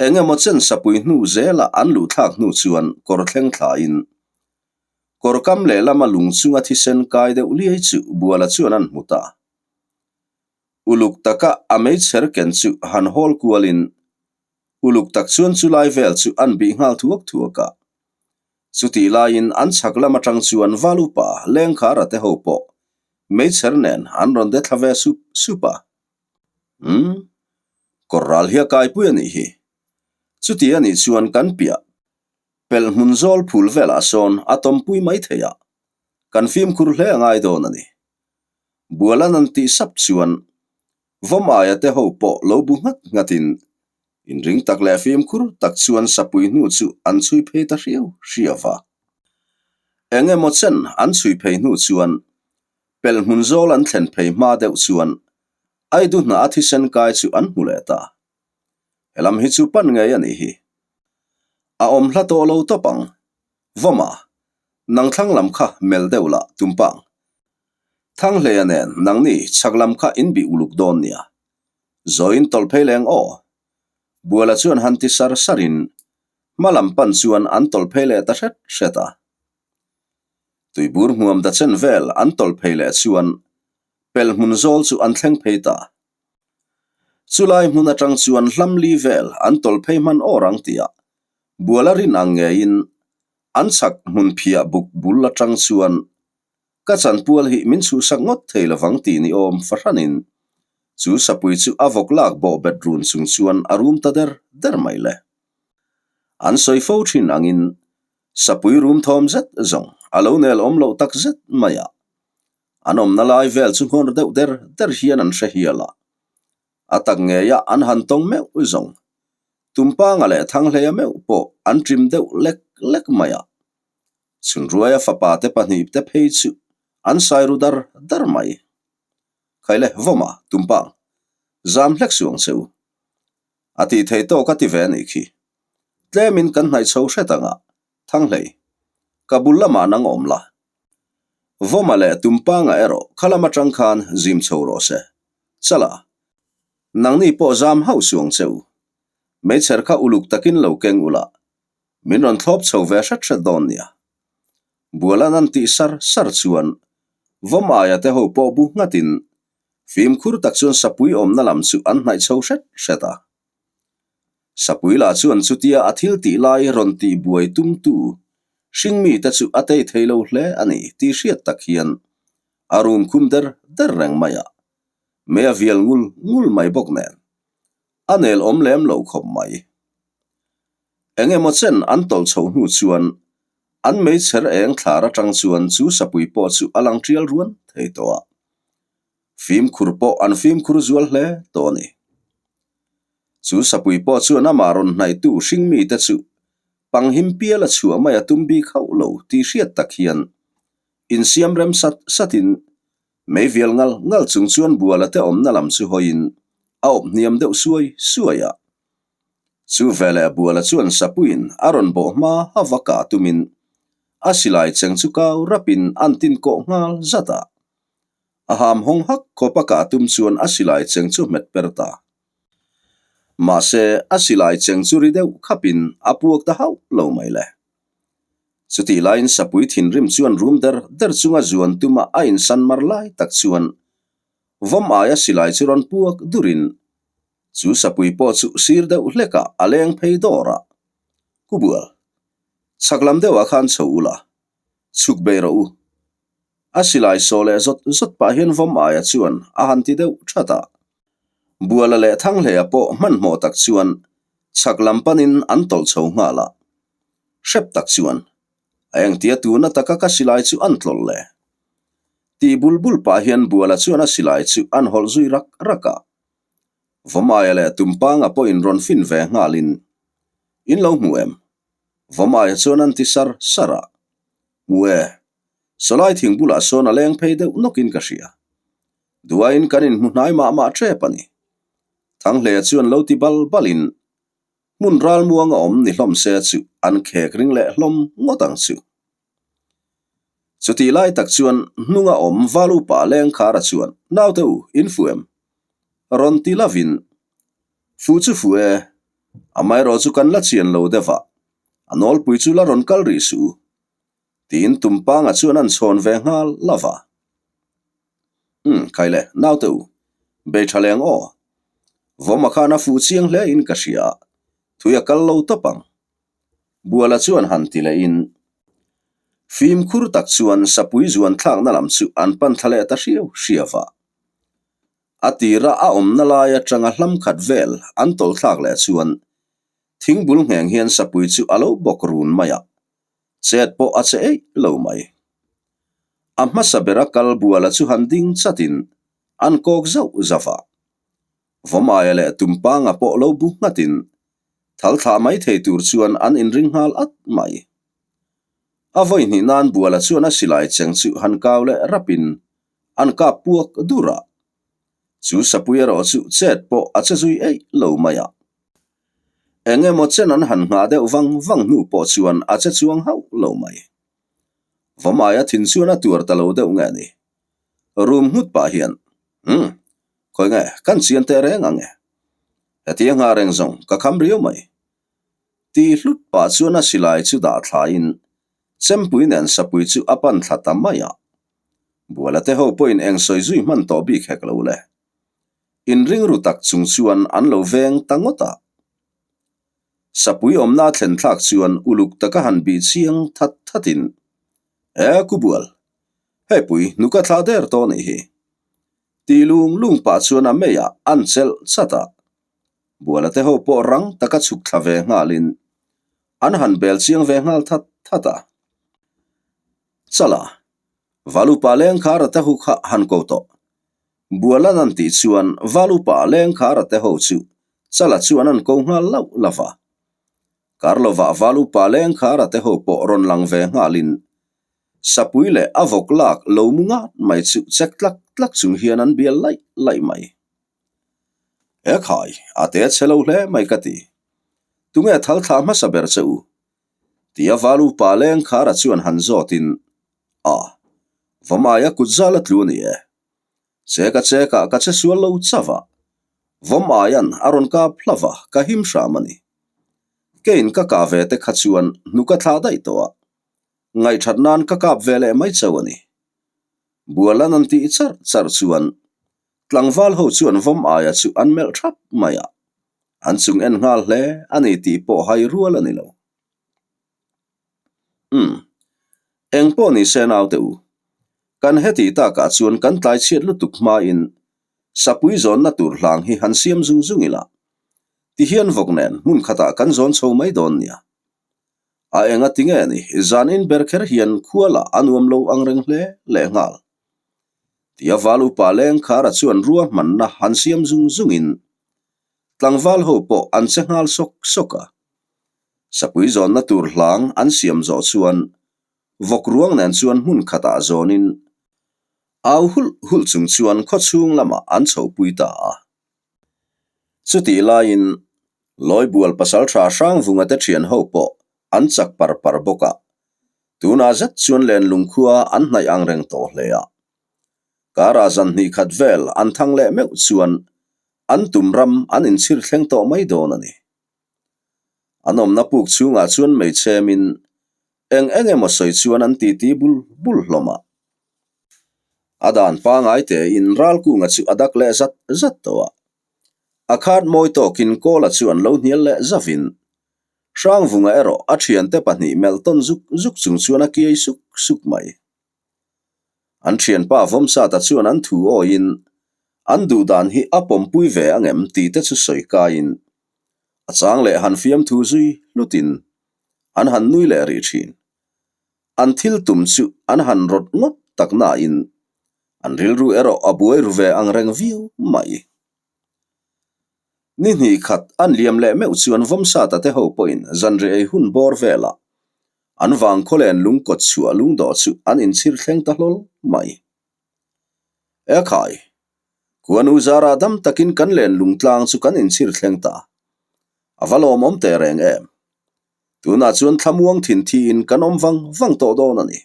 Eng emaw chen sapui hnu zela an luh thlak hnu chuan kawr thleng thlain kawr kam lehlama lung chunga thisen kai deuh liai chu Buala chuan an hmu ta. Uluk taka a meichher ken chu han hawl kualin uluk tak chuan chu lai vel chu an bih nghal thuak thuak a. Chutih laiin an chhak lam atang chuan val upa Lengkhara te ho pawh meichher nen an rawn de thla ve sup sup a. Umm, kawr ral hi a kaipui a nih hi. Chuti a nih chuan kan piah pelh hmun zawl phul velah sawn a tawmpui mai thei a, kan fimkhur hle a ngai dawn a ni. Bualan an tih sap chuan Vawmaia te ho pawh lo bu nghat nghatin inring tak leh fimkhur tak chuan sapui hnu chu an chhui phei ta hriau hriau a. Eng emaw chen an chhui phei hnu chuan pelh hmun zawl an thlen phei hma deuh chuan Aidu hna a thisen kai chu an hmu leh ta. Helam hi chu pan ngei a nih hi. A awm hla tawh lo tawp ang. Vawma, nang thlang lam kha mel deuh lah Tumpang. Thanghleia nen nangni chhak lam kha in bih uluk dawn nia. Zawiin tawlh phei leng aw. Buala chuan han ti sar sarin hma lam pan chuan an tawlh phei leh ta hret hret a. Tuibur hmuam da chen vel an tawlh phei leh chuan pelh hmun zawl chu an thleng phei ta. Chulai hmun atang chuan hlam li vel an tawlh phei hman awr ang tihah Buala rin ang ngeiin an chhak hmun phiah buk bul atang chuan ka chanpual hi min chhuhsak ngawt thei lovang tih ni awm fahranin chu sapui chu a vawk lak bawh bet run chung chuan a rum ta der der mai le. An sawi fo thin angin sapui rum thawm zet zawng a lo nel awm loh tak zet mai a. An awmna lai vel chu nghawr deuh der der hian an hre hial a. A tak ngeia an han tawng meuh zawng. Tumpanga leh Thanghleia meuh pawh an ṭim deuh lek lek mai a. Chhunruaia fapa te pahnih te phei chu an sai ru dar dar mai. Khaile vawma Tumpang, zam hlek suh ang che u. A tih thei tawk a ti ve a nih khi. Tlemin kan hnaih chho hret ang a, Thanghhlei, ka bul lamah nang awm la. Vawma leh Tumpanga erawh kha lam atang khan zim chho rawh se. Chala, nangni pawh zam hauh suh ang che u. Meichher kha uluk takin lo keng ula, min rawn thlawp chho ve hret hret dawn nia. Bualan an tih sar sar chuan Vawm aia te ho pawh bu nghatin fimkhur tak chuan sapui awmna lam chu an hnaih chho hret hret a. Sapui lah chuan chutia a thil tih lai rawn tih buai tumtu hringmi te chu a tei thei lo hle a ni tih hriat tak hian a rum khum der der reng mai a, mei a vial ngul ngul mai bawk nen a nel awm lem lo khawp mai. Eng emaw chen an tawlh chho hnu chuan an meichher eng thlar atang chuan chu sapui pawh chu a lang tial ruan thei tawh a, fimkhur pawh an fimkhur zual hle tawh a ni. Chu sapui pawh chuan amah rawn hnaihtu hringmite chu panghim pial a chhuah mai a tum bik hauh lo tih hriat tak hian insiam rem sat satin meivial ngal ngal chung chuan buala te awmna lam chu hawiin a awp hniam deuh suai suai a. Chu veleh buala chuan sapuiin a rawn bawh hma a va kah tumin a silai cheng chu kau rapin an tin kawh nghal zat a. A ham hawng hak khawp a kah tum chuan a silai cheng chu hmet per ta. Mahse, a silai cheng chu ri deuh khapin a puak ta hauh lo mai le. Chutih laiin sapui thinrim chuan rum der der chunga zuan tuma a insan mar lai tak chuan vawm aia silai chu rawn puak durin chu sapui pawh chu sir deuh hlekah a leng phei dawr a. Kubual, chhak lam deuhah khan chho ula, chhuk bei rawh u. A silai saw leh zawt zawt pah hian vawm aia chuan a han ti deuh that a. Buala leh Thanghleia pawh hmanhmawh tak chuan chhak lam panin an tawlh chho nghal a. Hrep tak chuan, A engtia tuna taka ka silai chu an tlawlh le? Tih bul bul pah hian Buala chuan a silai chu an hawlh zui rak rak a. Vawm aia leh Tumpanga pawhin rawn fin ve nghalin, In lo hmu em? Vawm aia chuan an ti sar sar a. Hmu e, Sawlai thing bulah sawn a leng phei deuh nawkin ka hria. Duaiin kan inhmu hnai mah mah ṭep a ni. Thanghleia chuan lo ti bal balin hmun ralmuang a awm ni hlawm se chu an khek ring leh hlawm ngawt ang chu. Chutih lai tak chuan hnunga awm val upa Lengkhara chuan naute u in fu em? Rawn ti lovin Fu chu fu e, amaherawh chu kan la chian lo deuh a, a nawlpui chu la rawn kal rih suh u. Tiin Tumpanga chuan an chhawn ve nghal lo va. Umm, khai le, naute u, bei tha leng aw. Vawma khan a fuh chiang hle in ka hria a, thui a kal lo tawp ang. Buala chuan han ti leh in, fimkhur tak chuan sapui zuan thlakna lam chu an pan thla leh ta hriau hriau va. A tira a awmna lai atanga hlam khat vel an tawlh thlak leh chuan thingbul ngheng hian sapui chu a lo bawk run mai a. Chet pawh a che eih lo mai. A hmasa bera kal buala chu han ding chatin an kawk zauh zauh a. Vawmaia leh Tumpanga pawh lo bu nghatin thal thlah mai thei tur chuan an inring nghal at mai. A vawi hnih nan buala chuan a silai cheng chu han kau leh rapin an kap puak dur a. Chu sapui erawh chu chet pawh a che zui eih lo mai a. Eng emaw chen an han nghah deuh vang vang hnu pawh chuan a che chuang hauh lo mai. Vawmaia thin chuan a tuar ta lo deuh nge ni? Room nghut pah hian, Umm, khawi nge, kan chian teh reng ang e. Heti a nghah reng zawng ka kham riau mai. Ti hlut pah chuan a silai chu dah thlaiin Chempui nen sapui chu a pan thla ta mai a. Buala te ho pawhin eng sawi zui hman tawh bik hek lo le. Inring ru tak chung chuan an lo veng ta ngawt a. Sapui awmna thlen thlak chuan uluk taka han bih chiang that thatin, E Kubual, hei pui hnuka thlah der tawh nih hi. Ti lung lung pah chuan a meiah an chelh chat a. Buala te ho pawh rang taka chhuk thla ve nghalin an han bel chiang ve nghal that that a. Chala, Valupa lengkhar a te hu kha han ko tawh. Bualan an tih chuan Valupa lengkhara te ho chu Chala chuan an ko nghal lauh lauh a. Karlovah Valupa lengkhara te ho pawh rawn lang ve nghalin Sapui leh a vawk lak lo mu ngat mai chu chek tlak tlak chung hian an bial laih laih mai. He khai, a te chhe lo hle mai ka ti. Tunge thal thlah hmasa ber che u? Tia Valupa lengkhara chuan han zawtin A, Vawmaia kut zal a tlu a ni e. Cheka chekah ka che sual lo chauh a, Vawmaia'n a rawn kap hlauh a, ka him hram a ni. Keiin ka kah ve te kha chuan hnu ka thlah daih tawh a, ngaihthat nan ka kap ve leh mai chauh a ni. Bualan an tih charh charh chuan tlangval ho chuan Vawmaia chu an melh thap mai a, an chung en nghal hle a ni tih pawh hai rual a ni lo. Umm. Eng pawh ni se naute u. Kan hetih takah chuan kan tlai chhiat lutuk hmain sapui zawnna tur hlang hi han siam zung zung ila. Tihian vawk nen hmun khatah kan zawn chho mai dawn nia. A enga ti nge ni zan in ber kher hian khua lah a nuam lo ang reng hle lehnghal. Tia val upa lengkhara chuan ruahmanna han siam zung zungin tlangval ho pawh an che nghal sawk sawk a. Sapui zawnna tur hlang an siam zawh chuan vawk ruang nen chuan hmun khatah zawnin au hulh hulh chung chuan khawchhung lamah an chhohpui ta a. Chutih laiin Lawibual pasaltha Hrangvunga te thian ho pawh an chak par par bawk a, tunah zet chuan lenlung khua an hnaih ang reng tawh hle a. Karah zan hnih khat vel an thang leh meuh chuan. An tum ram an inchhir thleng tawh mai dawn a ni. An awmna puk chhungah chuan meichhemin eng eng emaw sawi chuan an titi bul bul hlawm a. A dan pangai tein Ralkunga chu a dak leh zat zat tawh a. A khat mawi tawkin Kawla chu an lo hnial leh zavin Hrangvunga erawh a thiante pahnih melh tawn zuk zuk chung chuan a kiai suk suk mai. An thianpa Vawmsata chuan an thu awiin an duhdan hi a pawmpui ve angem tih te chu sawi kaiin a chang leh han fiamthu zui hlutin an han nui leh rih thin. An thil tum chu an han rawt ngawt tak nain an rilru erawh a buai ru ve ang reng viau mai. Ni hnih khat an liam leh meuh chuan Vawmsata te ho pawhin zanriah ei hun bawr velah an vangkhaw len lung kawt chhuah lungdawh chu an inchhir thleng ta hlawl mai. E khai! Kuanu zarah dam takin kan len lung tlang chu kan inchhir thleng ta. A va lawmawm teh reng em! Tunah chuan thlamuang thin thiin kan awm vang vang tawh dawn a ni.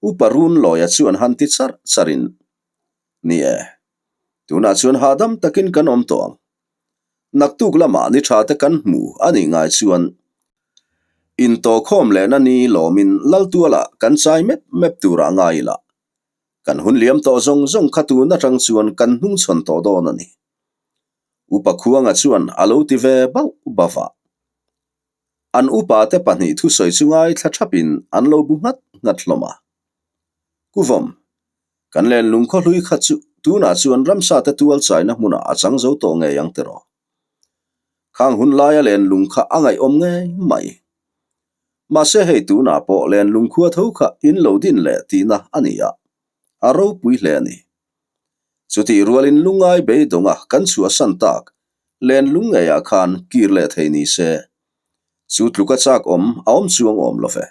Upa Run Lawia chuan han ti charh charhin, Ni e, tunah chuan hahdam takin kan awm tawh ang. Naktuk lamah ni tha te kan hmu a nih ngai chuan intawhkhawm lehna ni lawmin Laltualah kan chai mep mep turah ngai ila, kan hun liam tawh zawng zawng kha tun atang chuan kan hnungchhawn tawh dawn a ni. Upa Khuanga chuan a lo ti ve bauh bauh a. An upa te pahnih thusawi chu ngaithla thapin an lo bu nghat nghat hlawm a. Kuvawm, kan len lungkhaw hlui kha chu tunah chuan ramsa te tual chaina hmunah a chang zo tawh ngei ang tiraw? Khang hun laia len lung kha a ngaihawm ngei mai. Mahse hei tunah pawh len lungkhua tho kha in lo din leh tihna a ni a, a ropui hle a ni. Chutih rualin lungai beidawnga kan chhuahsan tak len lung ngeiah khan kir leh thei ni se, chu tluka chak awm a awm chuang awm lo ve.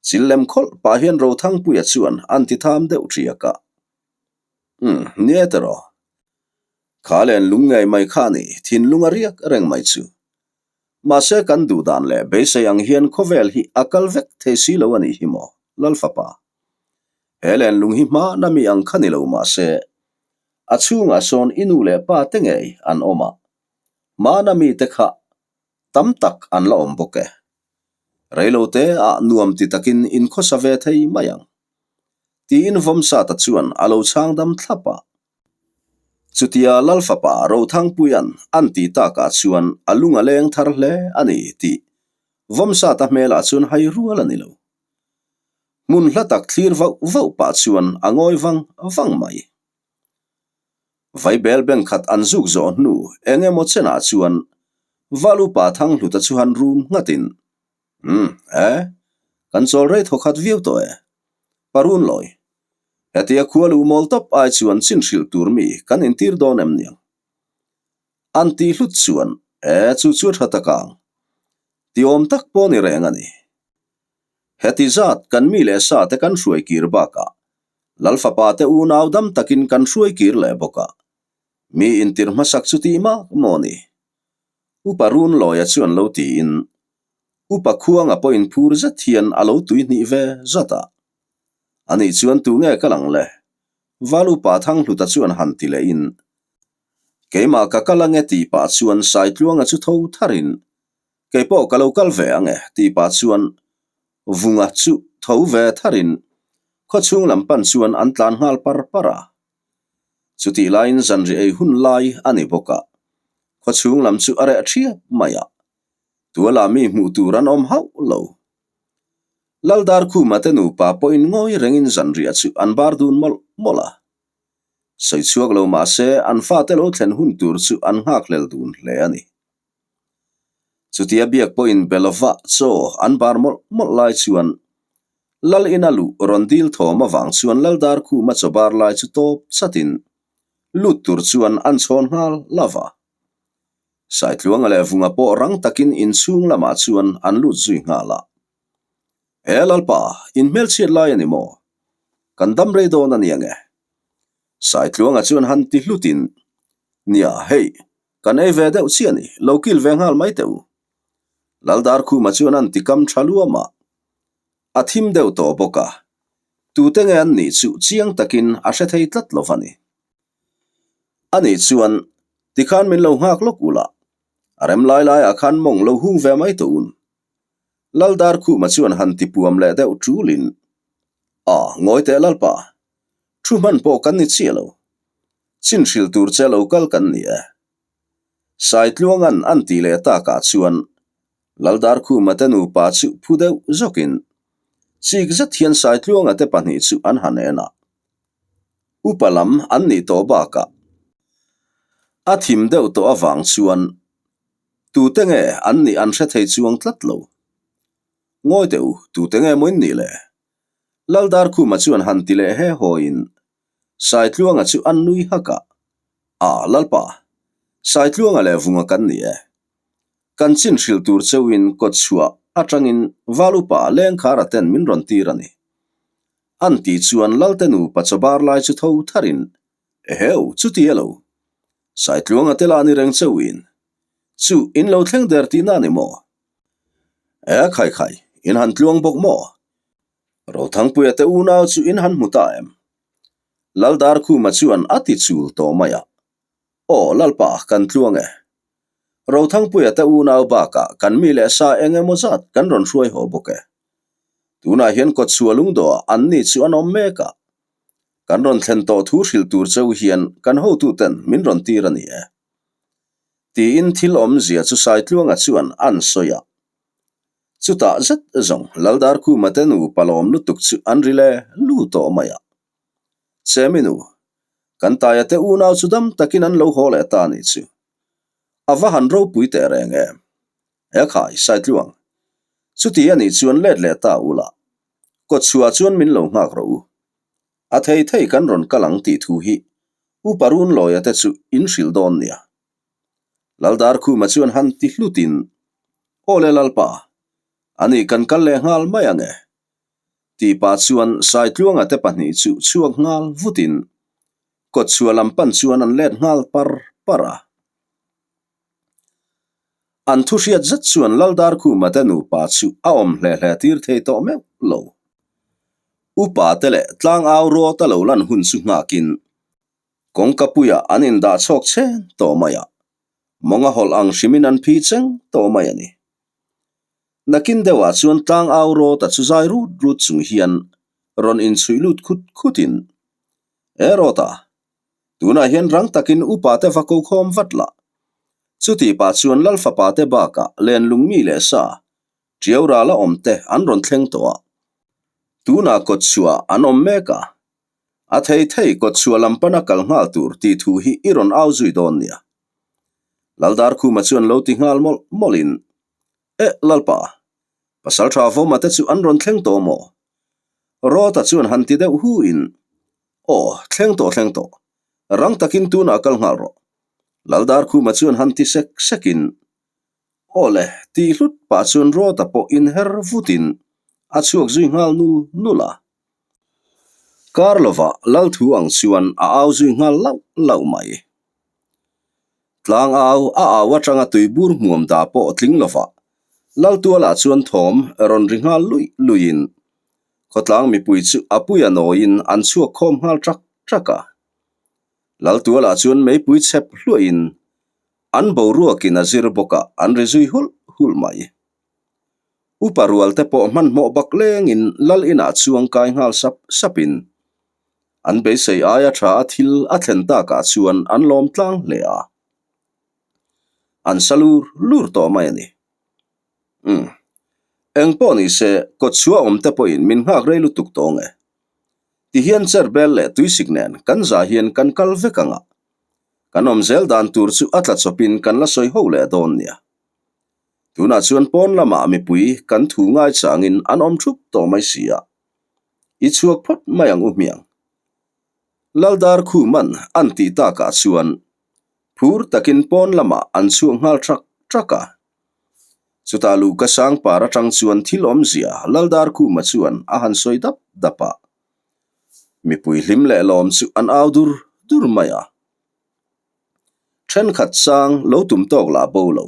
Chil lem khawlh pah hian Rothangpuia chuan an ti tham deuh ṭiak a. Umm, nia tiraw. Kha len lung ngei mai kha a ni, thinlung a riak reng mai chu. Mahse kan duh dan leh beisei ang hian khawvel hi a kal vek thei si lo a nih hi maw, Lalfapa. He lenlung hi hmana mi ang kha ni lo mahse, a chhungah sawn i nu leh pa te ngei an awm a, hmana mite kha tam tak an la awm bawk e. Reilote ah nuam ti takin inkhawsa ve thei mai ang. Tiin Vawmsata chuan a lo chhang dam thlap a. Chutia Lalfapa Rothangpuia'n an ti takah chuan a lung a leng thar hle a ni tih Vawmsata hmelah chuan hai rual a ni lo. Hmun hla tak thlir vauh vauh pah chuan a ngawi vang vang mai. Vaibel bank khat an zuk zawh hnu eng emaw chenah chuan Val upa Thanghluta chu han rum nghatin, Umm, e, kan chawl rei thaw khat viau tawh e. Parun lawi, hetia khua luh mawl tawp ai chuan chin hrilh tur mi kan intir dawn em niang? An tih hlut chuan, E, chu chu a tha tak ang. Ti awm tak pawh ni reng a ni. Heti zat kan mi leh sa te kan hruai kir bakah Lalfapa te unau dam takin kan hruai kir leh bawk a, mi intir hmasak chu tih mak maw ni? Upa Run Lawia chuan lo tiin Upa Khuanga pawhin phur zet hian a lo tuihnih ve zat a. Ani chuan tu nge ka lang le? Val Upa Thanghluta chuan han ti lehin Keimah ka kal ange tih pah chuan Saitluanga chu tho tharin Kei pawh ka lo kal ve ang e, tih pah chuan Vunga chu tho ve tharin khawchhung lam pan chuan an tlan nghal par par a. Chutih laiin zanriah ei hun lai a ni bawk a, khawchhung lam chu a reh ṭhiap mai a, tualah mi hmuh tur an awm hauh lo. Laldarkhuma te nupa pawhin ngawi rengin zanriah chu an bar dun mawlh mawlh a. Sawi chhuak lo mah se an fate lo thlen hun tur chu an nghakhlel dun hle a ni. Chutia biak pawhin be lova chaw an bar mawlh mawlh lai chuan Lal ina luh rawn dil thawm avang chuan Lal Darkhuma chaw bar lai chu tawp chatin lut tur chuan an chhawn nghal lova. Saitluanga leh Vunga pawh rang takin inchhung lamah chuan an lut zui nghal a. He Lalpa, in hmelchhiat lai a ni maw? Kan dam rei dawn a ni ange. Saitluanga chuan han ti hlutin, Nia, hei, Kan ei ve deuh chiah ni, lo kil ve nghal mai teh u. Laldarkhuma chuan an ti kam tha luam a, a thim deuh tawh bawk a, tute nge an nih chu chiang takin a hre thei tlat lo va ni. Ani chuan. Tikhan min lo nghak lawk ula, a rem lai laiah khan mawng lo hung ve mai tawh un. Laldarkhuma chuan han ti puam leh deuh ṭulin, A, ngawi teh Lalpa, thu hman pawh kan ni chiah lo. Chin hrilh tur che lo kal kan ni e. Saitluanga'n an tih leh takah chuan Laldarkhuma te nupa chu phu deuh zawkin chik zet hian Saitluanga te pahnih chu an han en a. Upa lam an nih tawh bakah a thim deuh tawh avang chuan tute nge an nih an hre thei chuang tlat lo. Ngawi teh u, tute nge maw in nih le? Laldarkhuma chuan han ti leh he hawiin Saitluanga chu an nui hak a, A, Lalpa, Saitluanga leh Vunga kan ni e. Kan chin hrilh tur cheuhin kawtchhuah atangin Val upa Lengkhara ten min rawn tir a ni. An tih chuan Lalte nupa chawbar lai chu tho tharin, Eheu, chuti elo? Saitluanga te lah ni reng cheuhin, Chu, in lo thleng der tihna a ni maw? E, khai khai, in han tluang bawk maw? Rothangpuia te unau chu in han hmu ta em? Laldarkhuma chuan a ti chul tawh mai a, Aw Lalpa, kan tluang e. Rothangpuia te unau bakah kan mi leh sa eng emaw zat kan rawn hruai haw bawk e. Tunah hian kawtchhuah lungdawhah an ni chu an awm mek a. Kan rawn thlen tawh thu hrilh tur cheu hian kan hotuten min rawn tir a ni e. Tiin thil awmzia chu Saitluanga chuan an sawi a. Chutah zet zawng Laldarkhuma te nupa lawm lutuk chu an ri le lu tawh mai a. Cheminu, kan taia te unau chu dam takin an lo haw leh ta a nih chu. A va han ropui teh reng em? He khai, Saitluang, chuti a nih chuan let leh ta ula, kawtchhuah chuan min lo nghak rawh u. A thei thei kan rawn kal ang tih thu hi Upa Runlawia te chu in hrilh dawn nia. Laldarkhuma chuan han ti hlutin, Aw le Lalpa, ani kan kal leh nghal mai ang e. Tih pah chuan Saitluanga te pahnih chu chhuak nghal vutin kawtchhuah lam pan chuan an let nghal par par a. An thu hriat zet chuan Laldarkhuma te nupa chu a awm hle hle tir thei tawh meuh lo. Upa te leh tlangau rawt a lo lan hun chu nghakin Kawngka puiah an indah chhawk chhen tawh mai a, mawnga hawlh ang hrimin an phi cheng tawh mai a ni. Nakin deuhah chuan tlang au rawt a chu zai rut rut chung hian rawn inchhuih lut khut khutin, E rawt a, tunah hian rang takin upa te va ko khawm vat lah. Chuti pah chuan Lal fapa te bakah lenlung mi leh sa, ṭiau ral a awm te an rawn thleng tawh a. Tunah kawtchhuah an awm mek a, A thei thei kawtchhuah lam pana kal nghal tur tih thu hi i rawn au zui dawn nia. Laldarkhuma chuan lo ti nghal mawlh mawlhin, Eh, Lalpa, Pasalṭha Vawma te chu an rawn thleng tawh maw? Rawta chuan han ti deuh huin, Aw, thleng tawh thleng tawh. Rang takin tunah kal nghal rawh. Laldarkhuma chuan han ti sek sekin, Aw le, tih hlut pah chuan Rawta pawh inher vutin a chhuak zui nghal nul nul a. Kar lovah Lalthu ang chuan a au zui nghal lauh lauh mai. Tlang au a au atanga tuibur hmuam dah pawh tling lovah Laltualah chuan thawm rawn ri nghal luih luihin khawtlang mipui chu a puia nawiin an chhuak khawm nghal ṭak ṭak a. Laltualah chuan meipui chhep hluahin an boruakin a zir bawkah an ri zui hulh hulh mai. Upa rual te pawh hmanhmawh bak lengin lal inah chuang kai nghal sap sapin an beisei aia tha a thil a thlen takah chuan an lawm tlang hle a. An sa lur lur tawh mai a ni. Umm. Eng pawh ni se, kawtchhuah awm te pawhin min nghak rei lutuk tawng e. Tihian chair bel leh tuisik nen kan zah hian kan kal vek ang a. Kan awm zel dan tur chu a tla chawpin kan la sawi ho leh dawn nia. Tunah chuan pawn lamah mipui kan thu ngai changin an awm thup tawh mai si a, i chhuak phawt mai ang u hmiang. Laldar Khuman an tih takah chuan phur takin pawn lamah an chhuak nghal thak thak a. Chutah luhka sang par atang chuan thil awmzia Laldar Khuma chuan a han sawi dap dap a. Mipui hlim leh lawm chu an au dur dur mai a. Thenkhat sang lo tum tawk lah bo lo.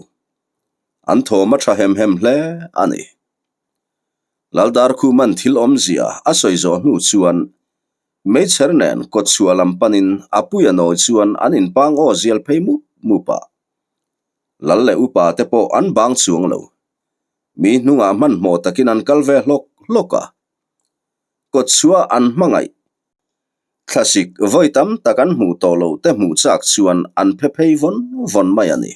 An thawm a tha hem hem hle a ni. Laldarkhuman thil awmzia a sawi zawh hnu chuan Meichher nen kawtchhuah lam panin a puia nawi chuan an inpang aw zial phei mup mup a. Lal leh upa te pawh an bang chuang lo. Mi hnungah hmanhmawh takin an kal ve hlawk hlawk a. Kawtchhuah an hmangaih. Thlasik vawi tam tak an hmuh tawh loh te hmuh chak chuan an phe phei vawn vawn mai a ni.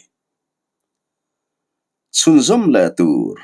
Chhunzawm leh tur.